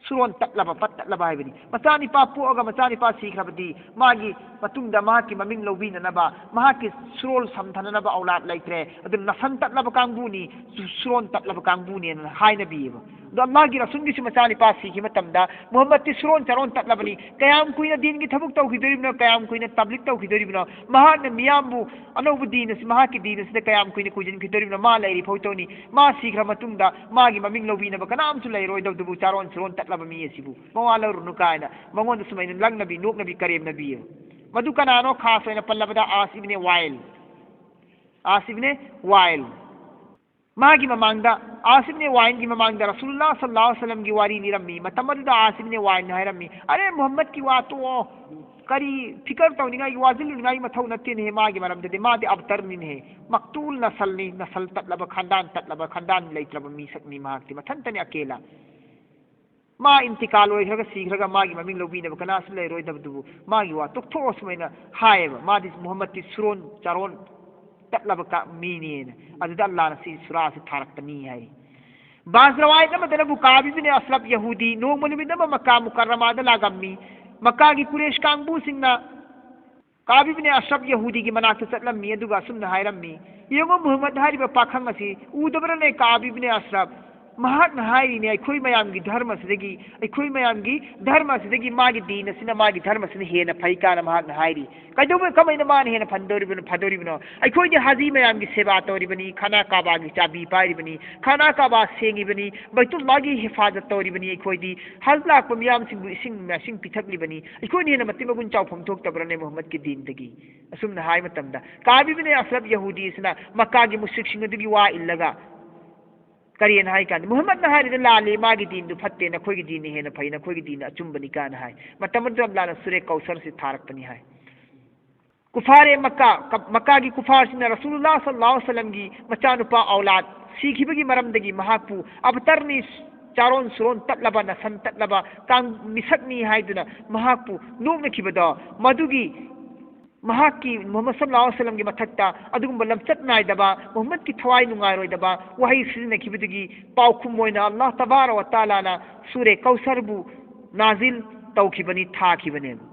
ꯁꯨꯔꯣꯟ ꯇꯠꯂꯕ, ꯄꯠ ꯇꯠꯂꯕ ꯍꯥꯏꯕꯅꯤ꯫ ꯃꯆꯥꯅꯤꯄꯥ ꯄꯣꯛꯑꯒ ꯃꯆꯥꯅꯤꯄꯥ ꯁꯤꯈ꯭ꯔꯕꯗꯤ ꯃꯥꯒꯤ ꯃꯇꯨꯡꯗ ꯃꯍꯥꯛꯀꯤ ꯃꯃꯤꯡ ꯂꯧꯕꯤꯅꯅꯕ, ꯃꯍꯥꯛꯀꯤ ꯁꯨꯔꯣꯜ ꯁꯝꯊꯅꯅꯕ ꯑꯧꯂꯥꯗ ꯂꯩꯇ꯭ꯔꯦ꯫ ꯑꯗꯨꯅ ꯅꯁꯜ ꯇꯠꯂꯕ ꯀꯥꯡꯕꯨꯅꯤ, ꯁꯨ-, ꯁꯨꯔꯣꯟ ꯇꯠꯂꯕ ꯀꯥꯡꯕꯨꯅꯦꯅ ꯍꯥꯏꯅꯕꯤꯌꯦꯕ꯫ ꯑꯗꯣ ꯑꯜꯂꯥꯍꯒꯤ ꯔꯁꯨꯜꯒꯤꯁꯨ ꯃꯆꯥꯅꯤꯄꯥ ꯁꯤꯈꯤꯕ ꯃꯇꯝꯗ ꯃꯨꯍꯝꯃꯗꯇꯤ ꯁꯨꯔꯣꯟ ꯆꯥꯔꯣꯟ ꯇꯠꯂꯕꯅꯤ꯫ ꯀꯌꯥꯝ ꯀꯨꯏꯅ ꯗꯤꯟꯒꯤ ꯊꯕꯛ ꯇꯧꯈꯤꯗꯣꯔꯤꯕꯅꯣ, ꯀꯌꯥꯝ ꯀꯨꯏꯅ ꯇꯕ꯭ꯂꯤꯛ ꯇꯧꯈꯤꯗꯣꯔꯤꯕꯅꯣ? ꯃꯍꯥꯛꯅ ꯃꯤꯌꯥꯝꯕꯨ ꯑꯅꯧꯕ ꯗꯤꯟ ꯑꯁꯤ, ꯃꯍꯥꯛꯀꯤ ꯗꯤꯟ ꯑꯁꯤꯗ ꯀꯌꯥꯝ ꯀꯨꯏꯅ ꯀꯨꯏꯖꯤꯟꯈꯤꯗꯣꯔꯤꯕꯅꯣ? ꯃꯥ ꯂꯩꯔꯤ ꯐꯥꯎ ꯇꯧꯅꯤ꯫ ꯃꯥ ꯁꯤꯈ꯭ꯔ ꯃꯇꯨꯡꯗ ꯃꯥꯒꯤ ꯃꯃꯤꯡ ꯂꯧꯕꯤꯅꯕ ꯀꯅꯥꯝꯁꯨ ꯂꯩꯔꯣꯏꯗꯧꯗꯨꯕꯨ, ꯆꯥꯔꯣꯟ ꯁꯨꯔꯣꯟ ꯇꯠꯂꯕ ꯃꯤ ꯑꯁꯤꯕꯨ ꯃꯋꯥ ꯂꯧꯔꯨꯅꯨ ꯀꯥꯏꯅ ꯃꯉꯣꯟꯗ ꯁꯨꯃꯥꯏꯅ ꯂꯪꯅꯕꯤ, ꯅꯣꯛꯅꯕꯤ, ꯀꯔꯦꯝꯅꯕꯤꯌꯦꯕ꯫ ꯃꯗꯨ ꯀꯅꯥꯅꯣ? ꯈꯥꯁ ꯑꯣꯏꯅ ꯄꯜꯂꯕꯗ ꯑꯥꯁ ꯏꯕꯅꯦ ꯋꯥꯏꯜ꯫ ꯑꯥꯁ ꯏꯕꯅꯦ ꯋꯥꯏꯜ꯫ ꯃꯥꯒꯤ ꯃꯃꯥꯡꯗ, ꯑꯥꯁ ꯏꯕꯅꯦ ꯋꯥꯏꯜꯒꯤ ꯃꯃꯥꯡꯗ ꯔꯁꯨꯜꯂꯥ ꯁꯜꯂꯥꯍꯨ ꯑꯂꯩꯍꯤ ꯋꯁꯜꯂꯝꯒꯤ ꯋꯥꯔꯤ ꯂꯤꯔꯝꯃꯤ꯫ ꯃꯇꯝ ꯑꯗꯨꯗ ꯑꯥꯁ ꯏꯕꯅꯦ ꯋꯥꯏꯜꯅ ꯍꯥꯏꯔꯝꯃꯤ, "ꯑꯔꯦ, ꯃꯨꯍꯝꯃꯗꯀꯤ ꯋꯥ ꯇꯣꯛꯑꯣ꯫ ꯀꯔꯤ ꯐꯤꯀꯔ ꯇꯧꯅꯤꯡꯉꯥꯏꯒꯤ, ꯋꯥꯖꯤꯜꯂꯨꯅꯤꯡꯉꯥꯏꯒꯤ ꯃꯊꯧ ꯅꯠꯇꯦꯅꯦꯍꯦ ꯃꯥꯒꯤ ꯃꯔꯝꯗꯗꯤ꯫ ꯃꯥꯗꯤ ꯑꯕꯇꯔꯅꯤꯅꯦꯍꯦ꯫ ꯃꯛꯇꯨꯜ ꯅꯁꯜꯅꯤ, ꯅꯁꯜ ꯇꯠꯂꯕ, ꯈꯥꯟꯗꯥꯟ ꯇꯠꯂꯕ, ꯈꯥꯟꯗꯥꯟ ꯂꯩꯇ꯭ꯔꯕ ꯃꯤꯁꯛꯅꯤ ꯃꯍꯥꯛꯇꯤ꯫ ꯃꯊꯟꯇꯅꯤ ꯑꯀꯦꯂꯥ꯫ ꯃꯥ ꯏꯟꯇꯤꯀꯥꯜ ꯑꯣꯏꯈ꯭ꯔꯒ ꯁꯤꯈ꯭ꯔꯒ ꯃꯥꯒꯤ ꯃꯃꯤꯡ ꯂꯧꯕꯤꯅꯕ ꯀꯅꯥꯁꯨ ꯂꯩꯔꯣꯏꯗꯕꯗꯨꯕꯨ ꯃꯥꯒꯤ ꯋꯥ ꯇꯣꯛꯊꯣꯛꯑꯣ" ꯁꯨꯃꯥꯏꯅ ꯍꯥꯏꯌꯦꯕ꯫ ꯃꯥꯗꯤ ꯃꯨꯍꯝꯃꯗꯇꯤ ꯁꯨꯔꯣꯟ ꯆꯥꯔꯣꯟ ꯇꯠꯂꯕ ꯀ-, ꯃꯤꯅꯦꯅ꯫ ꯑꯗꯨꯗ ꯑꯜꯂꯥꯍꯅ ꯁꯤ ꯁꯨꯔꯥꯁꯤ ꯊꯥꯔꯛꯄꯅꯤ ꯍꯥꯏ꯫ ꯕꯥꯖ ꯔꯋꯥꯌꯠ ꯑꯃꯗꯅꯕꯨ ꯀꯥꯕ ꯏꯕꯅꯦ ꯑꯁ꯭ꯔꯐ ꯌꯍꯨꯗꯤ ꯅꯣꯡꯃ ꯅꯨꯃꯤꯠ ꯑꯃ ꯃꯛꯀꯥ ꯃꯨꯀꯔꯔꯃꯥꯗ ꯂꯥꯛꯂꯝꯃꯤ꯫ ꯃꯛꯀꯥꯒꯤ ꯀꯨꯔꯦꯁ ꯀꯥꯡꯕꯨꯁꯤꯡꯅ ꯀꯥꯕ ꯏꯕꯅꯦ ꯑꯁ꯭ꯔꯐ ꯌꯍꯨꯗꯤꯒꯤ ꯃꯅꯥꯛꯇ ꯆꯠꯂꯝꯃꯤ, ꯑꯗꯨꯒ ꯑꯁꯨꯝꯅ ꯍꯥꯏꯔꯝꯃꯤ, "ꯌꯦꯡꯉꯨ, ꯃꯨꯍꯝꯃꯗ ꯍꯥꯏꯔꯤꯕ ꯄꯥꯈꯪ ꯑꯁꯤ ꯎꯗꯕ꯭ꯔꯅꯦ, ꯀꯥꯕ ꯏꯕꯅꯦ ꯑꯁ꯭ꯔꯐ? ꯃꯍꯥꯛꯅ ꯍꯥꯏꯔꯤꯅꯦ, ꯑꯩꯈꯣꯏ ꯃꯌꯥꯝꯒꯤ ꯙꯔꯃꯁꯤꯗꯒꯤ, ꯑꯩꯈꯣꯏ ꯃꯌꯥꯝꯒꯤ ꯙꯔꯃꯁꯤꯗꯒꯤ, ꯃꯥꯒꯤ ꯗꯤꯟ ꯑꯁꯤꯅ, ꯃꯥꯒꯤ ꯙꯔꯃꯁꯤꯅ ꯍꯦꯟꯅ ꯐꯩ" ꯀꯥꯏꯅ ꯃꯍꯥꯛꯅ ꯍꯥꯏꯔꯤ꯫ ꯀꯩꯗꯧꯕ, ꯀꯃꯥꯏꯅ ꯃꯥꯅ ꯍꯦꯟꯅ ꯐꯟꯗꯧꯔꯤꯕꯅꯣ, ꯐꯗꯧꯔꯤꯕꯅꯣ? ꯑꯩꯈꯣꯏꯗꯤ ꯍꯥꯖꯤ ꯃꯌꯥꯝꯒꯤ ꯁꯦꯕꯥ ꯇꯧꯔꯤꯕꯅꯤ, ꯈꯥꯅꯥ ꯀꯥꯕꯥꯒꯤ ꯆꯥꯕꯤ ꯄꯥꯏꯔꯤꯕꯅꯤ, ꯈꯥꯅꯥ ꯀꯥꯕꯥ ꯁꯦꯡꯉꯤꯕꯅꯤ, ꯕꯩꯇꯨꯜꯂꯥꯍꯒꯤ ꯍꯤꯐꯥꯖꯠ ꯇꯧꯔꯤꯕꯅꯤ, ꯑꯩꯈꯣꯏꯗꯤ ꯍꯖ ꯂꯥꯛꯄ ꯃꯤꯌꯥꯝꯁꯤꯡꯕꯨ ꯏꯁꯤꯡ ꯃꯥꯏꯁꯤꯡ ꯄꯤꯊꯛꯂꯤꯕꯅꯤ꯫ ꯑꯩꯈꯣꯏꯅ ꯍꯦꯟꯅ ꯃꯇꯤꯛ ꯃꯒꯨꯟ ꯆꯥꯎꯐꯝ ꯊꯣꯛꯇꯕ꯭ꯔꯅꯦ ꯃꯨꯍꯝꯃꯗꯀꯤ ꯗꯤꯟꯗꯒꯤ? ꯑꯁꯨꯝꯅ ꯍꯥꯏ ꯃꯇꯝꯗ ꯀꯥꯕ ꯏꯕꯅꯦ ꯑꯁ꯭ꯔꯐ ꯌꯍꯨꯗꯤ ꯑꯁꯤꯅ ꯃꯛꯀꯥꯒꯤ ꯃꯨꯁ꯭ꯔꯤꯛꯁꯤꯡ ꯑꯗꯨꯒꯤ ꯋꯥ ꯏꯜꯂꯒ ꯀꯔꯤꯅ ꯍꯥꯏ ꯀꯥꯟꯗ, ꯃꯨꯍꯝꯃꯗꯅ ꯍꯥꯏꯔꯤꯗꯨ ꯂꯥꯜꯂꯤ, ꯃꯥꯒꯤ ꯗꯤꯟꯗꯨ ꯐꯠꯇꯦ, ꯅꯈꯣꯏꯒꯤ ꯗꯤꯟꯅ ꯍꯦꯟꯅ ꯐꯩ, ꯅꯈꯣꯏꯒꯤ ꯗꯤꯟꯅ ꯑꯆꯨꯝꯕꯅꯤ ꯀꯥꯏꯅ ꯍꯥꯏ꯫ ꯃꯇꯝ ꯑꯗꯨꯗ ꯑꯜꯂꯥꯍꯅ ꯁꯨꯔꯦ ꯀꯧꯁꯔꯁꯤ ꯊꯥꯔꯛꯄꯅꯤ ꯍꯥꯏ꯫ ꯀꯨꯐꯥꯔꯦ ꯃꯛꯀꯥ, ꯀ-, ꯃꯛꯀꯥꯒꯤ ꯀꯨꯐꯥꯔꯁꯤꯅ ꯔꯁꯨꯂꯨꯜꯂꯥꯍ ꯁꯜꯂꯜꯂꯥꯍꯨ ꯑꯂꯩꯍꯤ ꯋꯁꯜꯂꯝꯒꯤ ꯃꯆꯥꯅꯨꯄꯥ ꯑꯧꯂꯥꯗ ꯁꯤꯈꯤꯕꯒꯤ ꯃꯔꯝꯗꯒꯤ ꯃꯍꯥꯛꯄꯨ ꯑꯕꯇꯔꯅꯤ, ꯆꯥꯔꯣꯟ ꯁꯨꯔꯣꯟ ꯇꯠꯂꯕ, ꯅꯁꯟ ꯇꯠꯂꯕ ꯀꯥꯡ-, ꯃꯤꯁꯛꯅꯤ ꯍꯥꯏꯗꯨꯅ ꯃꯍꯥꯛꯄꯨ ꯅꯣꯛꯅꯈꯤꯕꯗꯣ, ꯃꯗꯨꯒꯤ ꯃꯍꯥꯛꯀꯤ ꯃꯨꯍꯝꯃꯗ ꯁꯜꯂꯜꯂꯥꯍꯨ ꯑꯂꯩꯍꯤ ꯋꯁꯜꯂꯝꯒꯤ ꯃꯊꯛꯇ ꯑꯗꯨꯒꯨꯝꯕ ꯂꯝꯆꯠ ꯅꯥꯏꯗꯕ, ꯃꯨꯍꯝꯃꯗꯀꯤ ꯊꯋꯥꯏ ꯅꯨꯡꯉꯥꯏꯔꯣꯏꯗꯕ ꯋꯥꯍꯩ ꯁꯤꯖꯤꯟꯅꯈꯤꯕꯗꯨꯒꯤ ꯄꯥꯎꯈꯨꯝ ꯑꯣꯏꯅ ꯑꯜꯂꯥꯍ ꯇꯕꯥꯔꯛ ꯋ ꯇꯥꯂꯥꯅ ꯁꯨꯔꯦ ꯀꯧꯁꯔꯕꯨ ꯅꯥꯖꯤꯜ ꯇꯧꯈꯤꯕꯅꯤ, ꯊꯥꯈꯤꯕꯅꯦꯕ꯫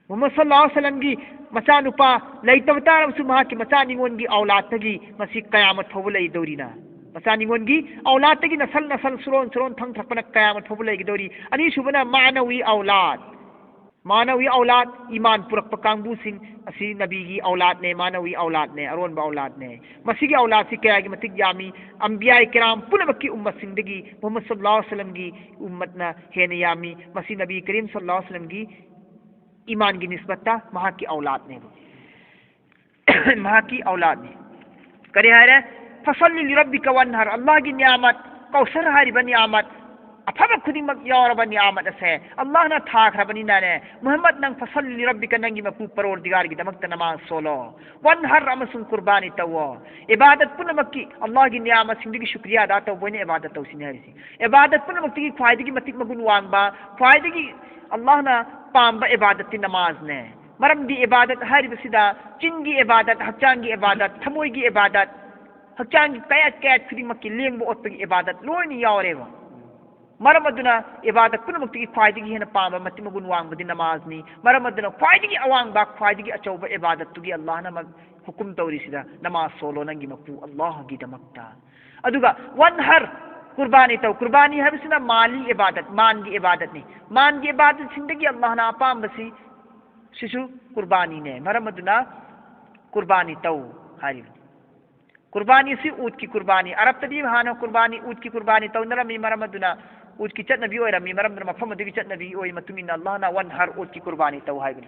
ꯃꯨꯍꯝꯃꯗ ꯁꯜꯂꯜꯂꯥꯍꯨ ꯑꯂꯩꯍꯤ ꯋꯁꯜꯂꯝꯒꯤ ꯃꯆꯥꯅꯨꯄꯥ ꯂꯩꯇꯕ ꯇꯥꯔꯕꯁꯨ ꯃꯍꯥꯛꯀꯤ ꯃꯆꯥ ꯅꯤꯉꯣꯜꯒꯤ ꯑꯧꯂꯥꯗꯇꯒꯤ ꯃꯁꯤ ꯀꯌꯥꯃꯠ ꯐꯥꯎꯕ ꯂꯩꯗꯧꯔꯤꯅ꯫ ꯃꯆꯥ ꯅꯤꯉꯣꯜꯒꯤ ꯑꯧꯂꯥꯗꯇꯒꯤ ꯅꯁꯜ ꯅꯁꯜ ꯁꯨꯔꯣꯟ ꯁꯨꯔꯣꯟ ꯊꯪꯊꯔꯛꯄꯅ ꯀꯌꯥꯃꯠ ꯐꯥꯎꯕ ꯂꯩꯒꯗꯧꯔꯤ꯫ ꯑꯅꯤꯁꯨꯕꯅ ꯃꯥꯅꯋꯤ ꯑꯧꯂꯥꯗ꯫ ꯃꯥꯅꯋꯤ ꯑꯧꯂꯥꯗ, ꯏꯃꯥꯟ ꯄꯨꯔꯛꯄ ꯀꯥꯡꯕꯨꯁꯤꯡ ꯑꯁꯤ ꯅꯕꯤꯒꯤ ꯑꯧꯂꯥꯗꯅꯦ, ꯃꯥꯅꯋꯤ ꯑꯧꯂꯥꯗꯅꯦ, ꯑꯔꯣꯟꯕ ꯑꯧꯂꯥꯗꯅꯦ꯫ ꯃꯁꯤꯒꯤ ꯑꯧꯂꯥꯗꯁꯤ ꯀꯌꯥꯒꯤ ꯃꯇꯤꯛ ꯌꯥꯝꯃꯤ? ꯑꯝꯕꯤꯌꯥꯏ ꯀꯤꯔꯥꯝ ꯄꯨꯝꯅꯃꯛꯀꯤ ꯎꯝꯃꯠꯁꯤꯡꯗꯒꯤ ꯃꯨꯍꯝꯃꯗ ꯁꯜꯂꯜꯂꯥꯍꯨ ꯑꯂꯩꯍꯤ ꯋꯁꯜꯂꯝꯒꯤ ꯎꯝꯃꯠꯅ ꯍꯦꯟꯅ ꯌꯥꯝꯃꯤ꯫ ꯃꯁꯤ ꯅꯕꯤ ꯀꯔꯤꯝ ꯁꯜꯂꯜꯂꯥꯍꯨ ꯑꯂꯩꯍꯤ ꯋꯁꯜꯂꯝꯒꯤ ꯏꯃꯥꯟꯒꯤ ꯅꯤꯁꯕꯠꯇ ꯃꯍꯥꯛꯀꯤ ꯑꯧꯂꯥꯗꯅꯦꯕ꯫ ꯃꯍꯥꯛꯀꯤ ꯑꯧꯂꯥꯗꯅꯤ꯫ ꯀꯔꯤ ꯍꯥꯏꯔꯦ? ꯐꯁꯜꯂꯤ ꯂꯤꯔꯕꯤꯀ ꯋꯟꯍꯔ, ꯑꯜꯂꯥꯍꯒꯤ ꯅꯤꯌꯥꯃꯠ, ꯀꯧꯁꯔ ꯍꯥꯏꯔꯤꯕ ꯅꯤꯌꯥꯃꯠ, ꯑꯐꯕ ꯈꯨꯗꯤꯡꯃꯛ ꯌꯥꯎꯔꯕ ꯅꯤꯌꯥꯃꯠ ꯑꯁꯦ ꯑꯜꯂꯥꯍꯅ ꯊꯥꯈ꯭ꯔꯕꯅꯤꯅꯅꯦ, ꯃꯨꯍꯝꯃꯗ, ꯅꯪ ꯐꯁꯜꯂꯤ ꯂꯤꯔꯕꯤꯀ, ꯅꯪꯒꯤ ꯃꯄꯨ ꯄꯔꯣꯔꯗꯤꯒꯥꯔꯒꯤꯗꯃꯛꯇ ꯅꯃꯥꯖ ꯁꯣꯜꯂꯣ, ꯋꯟꯍꯔ, ꯑꯃꯁꯨꯡ ꯀꯨꯔꯕꯥꯅꯤ ꯇꯧꯋꯣ꯫ ꯏꯕꯥꯗꯠ ꯄꯨꯝꯅꯃꯛꯀꯤ, ꯑꯜꯂꯥꯍꯒꯤ ꯅꯤꯌꯥꯃꯠꯁꯤꯡꯗꯒꯤ ꯁꯨꯀ꯭ꯔꯤꯌꯥ ꯑꯗꯥ ꯇꯧꯕ ꯑꯣꯏꯅ ꯏꯕꯥꯗꯠ ꯇꯧꯁꯤꯅꯦ ꯍꯥꯏꯔꯤꯁꯤ꯫ ꯏꯕꯥꯗꯠ ꯄꯨꯝꯅꯃꯛꯇꯒꯤ ꯈ꯭ꯋꯥꯏꯗꯒꯤ ꯃꯇꯤꯛ ꯃꯒꯨꯟ ꯋꯥꯡꯕ, ꯈ꯭ꯋꯥꯏꯗꯒꯤ ꯑꯜꯂꯥꯍꯅ ꯄꯥꯝꯕ ꯏꯕꯥꯗꯠꯇꯤ ꯅꯃꯥꯖꯅꯦ꯫ ꯃꯔꯝꯗꯤ ꯏꯕꯥꯗꯠ ꯍꯥꯏꯔꯤꯕꯁꯤꯗ ꯆꯤꯟꯒꯤ ꯏꯕꯥꯗꯠ, ꯍꯛꯆꯥꯡꯒꯤ ꯏꯕꯥꯗꯠ, ꯊꯃꯣꯏꯒꯤ ꯏꯕꯥꯗꯠ, ꯍꯛꯆꯥꯡꯒꯤ ꯀꯌꯥꯠ ꯀꯌꯥꯠ ꯈꯨꯗꯤꯡꯃꯛꯀꯤ ꯂꯦꯡꯕ ꯑꯣꯠꯄꯒꯤ ꯏꯕꯥꯗꯠ ꯂꯣꯏꯅ ꯌꯥꯎꯔꯦꯕ꯫ ꯃꯔꯝ ꯑꯗꯨꯅ ꯏꯕꯥꯗꯠ ꯄꯨꯝꯅꯃꯛꯇꯒꯤ ꯈ꯭ꯋꯥꯏꯗꯒꯤ ꯍꯦꯟꯅ ꯄꯥꯝꯕ, ꯃꯇꯤꯛ ꯃꯒꯨꯟ ꯋꯥꯡꯕꯗꯤ ꯅꯃꯥꯖꯅꯤ꯫ ꯃꯔꯝ ꯑꯗꯨꯅ ꯈ꯭ꯋꯥꯏꯗꯒꯤ ꯑꯋꯥꯡꯕ, ꯈ꯭ꯋꯥꯏꯗꯒꯤ ꯑꯆꯧꯕ ꯏꯕꯥꯗꯠꯇꯨꯒꯤ ꯑꯜꯂꯥꯍꯅ ꯃ-, ꯍꯨꯀꯨꯝ ꯇꯧꯔꯤꯁꯤꯗ, ꯅꯃꯥꯖ ꯁꯣꯜꯂꯣ ꯅꯪꯒꯤ ꯃꯄꯨ ꯑꯜꯂꯥꯍꯒꯤꯗꯃꯛꯇ꯫ ꯑꯗꯨꯒ ꯋꯟꯍꯔ, ꯀꯨꯔꯕꯥꯅꯤ ꯇꯧ꯫ ꯀꯨꯔꯕꯥꯅꯤ ꯍꯥꯏꯕꯁꯤꯅ ꯃꯥꯂꯤ ꯏꯕꯥꯗꯠ, ꯃꯥꯟꯒꯤ ꯏꯕꯥꯗꯠꯅꯤ꯫ ꯃꯥꯟꯒꯤ ꯏꯕꯥꯗꯠꯁꯤꯡꯗꯒꯤ ꯑꯜꯂꯥꯍꯅ ꯑꯄꯥꯝꯕꯁꯤ ꯁꯤꯁꯨ ꯀꯨꯔꯕꯥꯅꯤꯅꯦ꯫ ꯃꯔꯝ ꯑꯗꯨꯅ ꯀꯨꯔꯕꯥꯅꯤ ꯇꯧ ꯍꯥꯏꯔꯤꯕꯅꯤ꯫ ꯀꯨꯔꯕꯥꯅꯤꯁꯤ ꯎꯠꯀꯤ ꯀꯨꯔꯕꯥꯅꯤ꯫ ꯑꯔꯕꯇꯗꯤ ꯍꯥꯟꯅ ꯀꯨꯔꯕꯥꯅꯤ, ꯎꯠꯀꯤ ꯀꯨꯔꯕꯥꯅꯤ ꯇꯧꯅꯔꯝꯃꯤ꯫ ꯃꯔꯝ ꯑꯗꯨꯅ ꯎꯠꯀꯤ ꯆꯠꯅꯕꯤ ꯑꯣꯏꯔꯝꯃꯤ꯫ ꯃꯔꯝ ꯑꯗꯨꯅ ꯃꯐꯝ ꯑꯗꯨꯒꯤ ꯆꯠꯅꯕꯤ ꯑꯣꯏ ꯃꯇꯨꯡ ꯏꯟꯅ ꯑꯜꯂꯥꯍꯅ ꯋꯟꯍꯔ, ꯎꯠꯀꯤ ꯀꯨꯔꯕꯥꯅꯤ ꯇꯧ ꯍꯥꯏꯕꯅꯤ꯫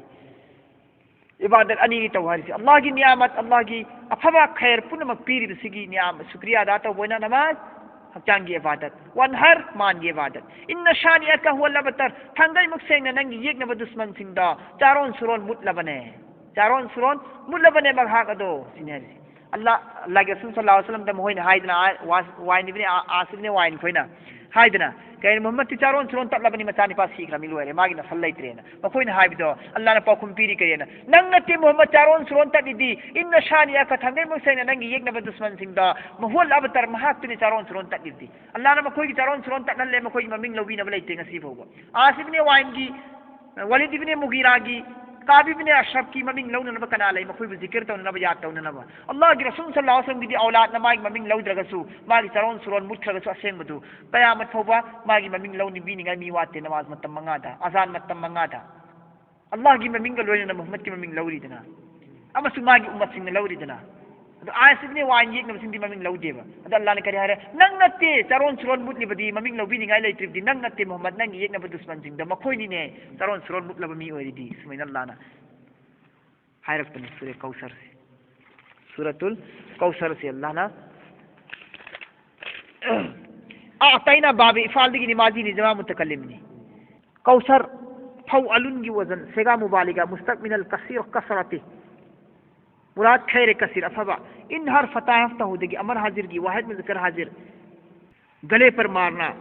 ꯏꯕꯥꯗꯠ ꯑꯅꯤꯅꯤ ꯇꯧ ꯍꯥꯏꯔꯤꯁꯤ꯫ ꯑꯜꯂꯥꯍꯒꯤ ꯅꯤꯌꯥꯃꯠ, ꯑꯜꯂꯥꯍꯒꯤ ꯑꯐꯕ ꯈꯩꯔ ꯄꯨꯝꯅꯃꯛ ꯄꯤꯔꯤꯕꯁꯤꯒꯤ ꯅꯤꯌꯥꯃꯠ, ꯁꯨꯀ꯭ꯔꯤꯌꯥ ꯑꯗꯥ ꯇꯧꯕ ꯑꯣꯏꯅ ꯅꯃꯥꯖ ꯍꯛꯆꯥꯡꯒꯤ ꯏꯕꯥꯗꯠ, ꯋꯥꯟꯍꯔ, ꯃꯥꯟꯒꯤ ꯏꯕꯥꯗꯠ꯫ ꯏꯟꯅ ꯁꯥꯅꯤꯑꯀ ꯍꯨꯋꯜ ꯑꯕꯇꯔ, ꯊꯥꯡꯒꯩꯃꯛ ꯁꯦꯡꯅ ꯅꯪꯒꯤ ꯌꯦꯛꯅꯕ ꯗꯨꯁꯃꯟꯁꯤꯡꯗꯣ ꯆꯥꯔꯣꯟ ꯁꯨꯔꯣꯟ ꯃꯨꯠꯂꯕꯅꯦ, ꯆꯥꯔꯣꯟ ꯁꯨꯔꯣꯟ ꯃꯨꯠꯂꯕꯅꯦ ꯃꯍꯥꯛ ꯑꯗꯣ, ꯁꯤꯅꯤ ꯍꯥꯏꯔꯤꯁꯦ꯫ ꯑꯜꯂꯥ, ꯑꯜꯂꯥꯍꯒꯤ ꯔꯁꯨꯜ ꯁꯜꯂꯥꯍꯨ ꯑꯂꯩꯍꯤ ꯋꯥꯁꯂꯝꯗ ꯃꯈꯣꯏꯅ ꯍꯥꯏꯗꯅ, ꯑꯥ, ꯋꯥꯁ-, ꯋꯥꯏꯟ ꯏꯕꯅꯤ ꯑꯥ-, ꯑꯥꯁ ꯏꯕꯅꯤ ꯋꯥꯏꯟ ꯈꯣꯏꯅ ꯍꯥꯏꯗꯅ, ꯀꯩꯅꯣ, ꯃꯨꯍꯝꯃꯗꯇꯤ ꯆꯥꯔꯣꯟ ꯁꯨꯔꯣꯟ ꯇꯠꯂꯕꯅꯤ, ꯃꯆꯥꯅꯤꯄꯥ ꯁꯤꯈ꯭ꯔꯕꯅꯤ, ꯂꯣꯏꯔꯦ, ꯃꯥꯒꯤ ꯅꯁꯜ ꯂꯩꯇ꯭ꯔꯦꯅ ꯃꯈꯣꯏꯅ ꯍꯥꯏꯕꯗꯣ, ꯑꯜꯂꯥꯍꯅ ꯄꯥꯎꯈꯨꯝ ꯄꯤꯔꯤ ꯀꯔꯤꯅ? ꯅꯪ ꯅꯠꯇꯦ ꯃꯨꯍꯝꯃꯗ ꯆꯥꯔꯣꯟ ꯁꯨꯔꯣꯟ ꯇꯠꯂꯤꯗꯤ, ꯏꯟꯅ ꯁꯥꯅꯤꯑꯀ, ꯊꯥꯡꯒꯩꯃꯛ ꯁꯦꯡꯅ ꯅꯪꯒꯤ ꯌꯦꯛꯅꯕ ꯗꯨꯁꯃꯟꯁꯤꯡꯗꯣ, ꯃꯍꯨꯋꯜ ꯑꯕꯇꯔ, ꯃꯍꯥꯛꯇꯨꯅꯤ ꯆꯥꯔꯣꯟ ꯁꯨꯔꯣꯟ ꯇꯠꯂꯤꯗꯤ꯫ ꯑꯜꯂꯥꯍꯅ ꯃꯈꯣꯏꯒꯤ ꯆꯥꯔꯣꯟ ꯁꯨꯔꯣꯟ ꯇꯠꯍꯜꯂꯦ, ꯃꯈꯣꯏꯒꯤ ꯃꯃꯤꯡ ꯂꯧꯕꯤꯅꯕ ꯂꯩꯇꯦ ꯉꯁꯤ ꯐꯥꯎꯕ꯫ ꯑꯥꯁ ꯏꯕꯅꯤ ꯋꯥꯏꯟꯒꯤ, ꯋꯥꯂꯤꯗ ꯏꯕꯅꯤ ꯃꯨꯒꯤꯔꯥꯒꯤ, ꯀꯥꯕ ꯏꯕꯅꯤ ꯑꯁ꯭ꯔꯐꯀꯤ ꯃꯃꯤꯡ ꯂꯧꯅꯅꯕ ꯀꯅꯥ ꯂꯩ? ꯃꯈꯣꯏꯕꯨ ꯖꯤꯀꯤꯔ ꯇꯧꯅꯅꯕ, ꯌꯥꯗ ꯇꯧꯅꯅꯕ꯫ ꯑꯜꯂꯥꯍꯒꯤ ꯔꯁꯨꯜ ꯁꯜꯂꯥꯍꯨ ꯑꯂꯩꯍꯤ ꯋꯥꯁꯂꯝꯒꯤꯗꯤ ꯑꯧꯂꯥꯗꯅ ꯃꯥꯒꯤ ꯃꯃꯤꯡ ꯂꯧꯗ꯭ꯔꯒꯁꯨ, ꯃꯥꯒꯤ ꯆꯥꯔꯣꯟ ꯁꯨꯔꯣꯟ ꯃꯨꯠꯈ꯭ꯔꯒꯁꯨ ꯑꯁꯦꯡꯕꯗꯨ, ꯀꯌꯥꯃꯠ ꯐꯥꯎꯕ ꯃꯥꯒꯤ ꯃꯃꯤꯡ ꯂꯧꯅꯕꯤꯅꯤꯡꯉꯥꯏ ꯃꯤ ꯋꯥꯠꯇꯦ꯫ ꯅꯃꯥꯖ ꯃꯇꯝ ꯃꯉꯥꯗ, ꯑꯖꯥꯟ ꯃꯇꯝ ꯃꯉꯥꯗ꯫ ꯑꯜꯂꯥꯍꯒꯤ ꯃꯃꯤꯡꯒ ꯂꯣꯏꯅꯅ ꯃꯨꯍꯝꯃꯗꯀꯤ ꯃꯃꯤꯡ ꯂꯧꯔꯤꯗꯅ, ꯑꯃꯁꯨꯡ ꯃꯥꯒꯤ ꯎꯝꯃꯠꯁꯤꯡꯅ ꯂꯧꯔꯤꯗꯅ꯫ ꯑꯗꯣ ꯑꯥꯏꯁ ꯏꯕꯅꯤ ꯋꯥꯏꯟ ꯌꯦꯛꯅꯕꯁꯤꯡꯗꯤ ꯃꯃꯤꯡ ꯂꯧꯗꯦꯕ꯫ ꯑꯗꯣ ꯑꯜꯂꯥꯍꯅ ꯀꯔꯤ ꯍꯥꯏꯔꯦ? "ꯅꯪ ꯅꯠꯇꯦ ꯆꯥꯔꯣꯟ ꯁꯨꯔꯣꯟ ꯃꯨꯠꯂꯤꯕꯗꯤ, ꯃꯃꯤꯡ ꯂꯧꯕꯤꯅꯤꯡꯉꯥꯏ ꯂꯩꯇ꯭ꯔꯤꯕꯗꯤ ꯅꯪ ꯅꯠꯇꯦ ꯃꯨꯍꯝꯃꯗ, ꯅꯪꯒꯤ ꯌꯦꯛꯅꯕ ꯗꯨꯁꯃꯟꯁꯤꯡꯗꯣ, ꯃꯈꯣꯏꯅꯤꯅꯦ ꯆꯥꯔꯣꯟ ꯁꯨꯔꯣꯟ ꯃꯨꯠꯂꯕ ꯃꯤ ꯑꯣꯏꯔꯤꯗꯤ", ꯁꯨꯃꯥꯏꯅ ꯑꯜꯂꯥꯍꯅ ꯍꯥꯏꯔꯛꯄꯅꯤ ꯁꯨꯔꯦ ꯀꯧꯁꯔꯁꯦ꯫ ꯁꯨꯔꯥꯇꯨꯜ ꯀꯧꯁꯔꯁꯦ ꯑꯜꯂꯥꯍꯅ ꯑꯥꯇꯥꯏꯅꯥ ꯕꯥꯕꯤ ꯏꯐꯥꯜꯗꯒꯤꯅꯤ, ꯃꯥꯖꯤꯅꯤ ꯖꯃꯥ ꯃꯨꯇꯀꯜꯂꯤꯝꯅꯤ꯫ ꯀꯧꯁꯔ, ꯐꯧ ꯑꯂꯨꯟꯒꯤ ꯋꯖꯟ, ꯁꯦꯒꯥ ꯃꯨꯕꯥꯂꯤꯒꯥ, ꯃꯨꯁꯇꯛꯃꯤꯅꯜ ꯀꯁꯤꯔ ꯀꯁꯔꯇꯤ꯫ ꯃꯨꯔꯥꯗ ꯈꯩꯔꯦ ꯀꯁꯤꯔ, ꯑꯐꯕ꯫ ꯏꯟꯍꯔ ꯐꯇꯥ ꯍꯐꯇꯥꯍꯨꯗꯒꯤ ꯑꯃꯔ ꯍꯥꯖꯤꯔꯒꯤ ꯋꯥꯍꯤꯗ ꯃꯨꯖꯀꯔ ꯍꯥꯖꯤꯔ꯫ ꯒꯂꯦ ꯄꯔ ꯃꯥꯔꯅ,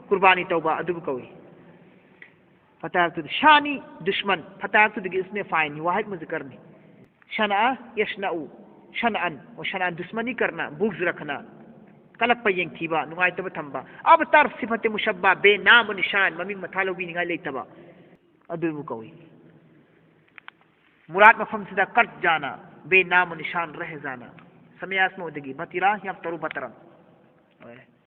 ꯀꯨꯔꯕꯥꯅꯤ ꯇꯧꯕ ꯑꯗꯨꯕꯨ ꯀꯧꯏ꯫ ꯐꯇꯥ ꯍꯐꯇꯨꯗ ꯁꯥꯅꯤ, ꯗꯨꯁꯃꯟ꯫ ꯐꯇꯥ ꯍꯐꯇꯨꯗꯒꯤ ꯎꯁꯃꯦ ꯐꯥꯏꯟꯅꯤ, ꯋꯥꯍꯤꯗ ꯃꯨꯖꯀꯔꯅꯤ꯫ ꯁꯅꯥ, ꯌꯁꯅꯥꯎ꯫ ꯁꯅꯥꯟ, ꯑꯣ ꯁꯅꯥꯟ, ꯗꯨꯁꯃꯅꯤ ꯀꯔꯅ, ꯕꯨꯒꯖ ꯔꯈꯅ꯫ ꯀꯂꯛꯄ, ꯌꯦꯡꯊꯤꯕ, ꯅꯨꯡꯉꯥꯏꯇꯕ ꯊꯝꯕ꯫ ꯑꯕꯇꯥꯔ, ꯁꯤꯐꯠꯇꯦ ꯃꯨꯁꯕꯕꯥ, ꯕꯦ ꯅꯥꯃ ꯅꯤꯁꯥꯟ, ꯃꯃꯤꯡ ꯃꯊꯥ ꯂꯧꯕꯤꯅꯤꯡꯉꯥꯏ ꯂꯩꯇꯕ꯫ ꯑꯗꯨꯕꯨ ꯀꯧꯏ꯫ ꯃꯨꯔꯥꯗ ꯃꯐꯝꯁꯤꯗ ꯀꯠ ꯖꯥꯅ, ꯕꯦ ꯅꯥꯃ ꯅꯤꯁꯥꯟ ꯔꯍ ꯖꯥꯅ꯫ ꯁꯃꯌꯥꯁꯃ ꯑꯗꯒꯤ ꯕꯇꯤꯔꯥ, ꯌꯥꯝ ꯇꯔꯨ ꯕꯇꯔꯝ꯫ ꯂꯣꯏꯔꯦ꯫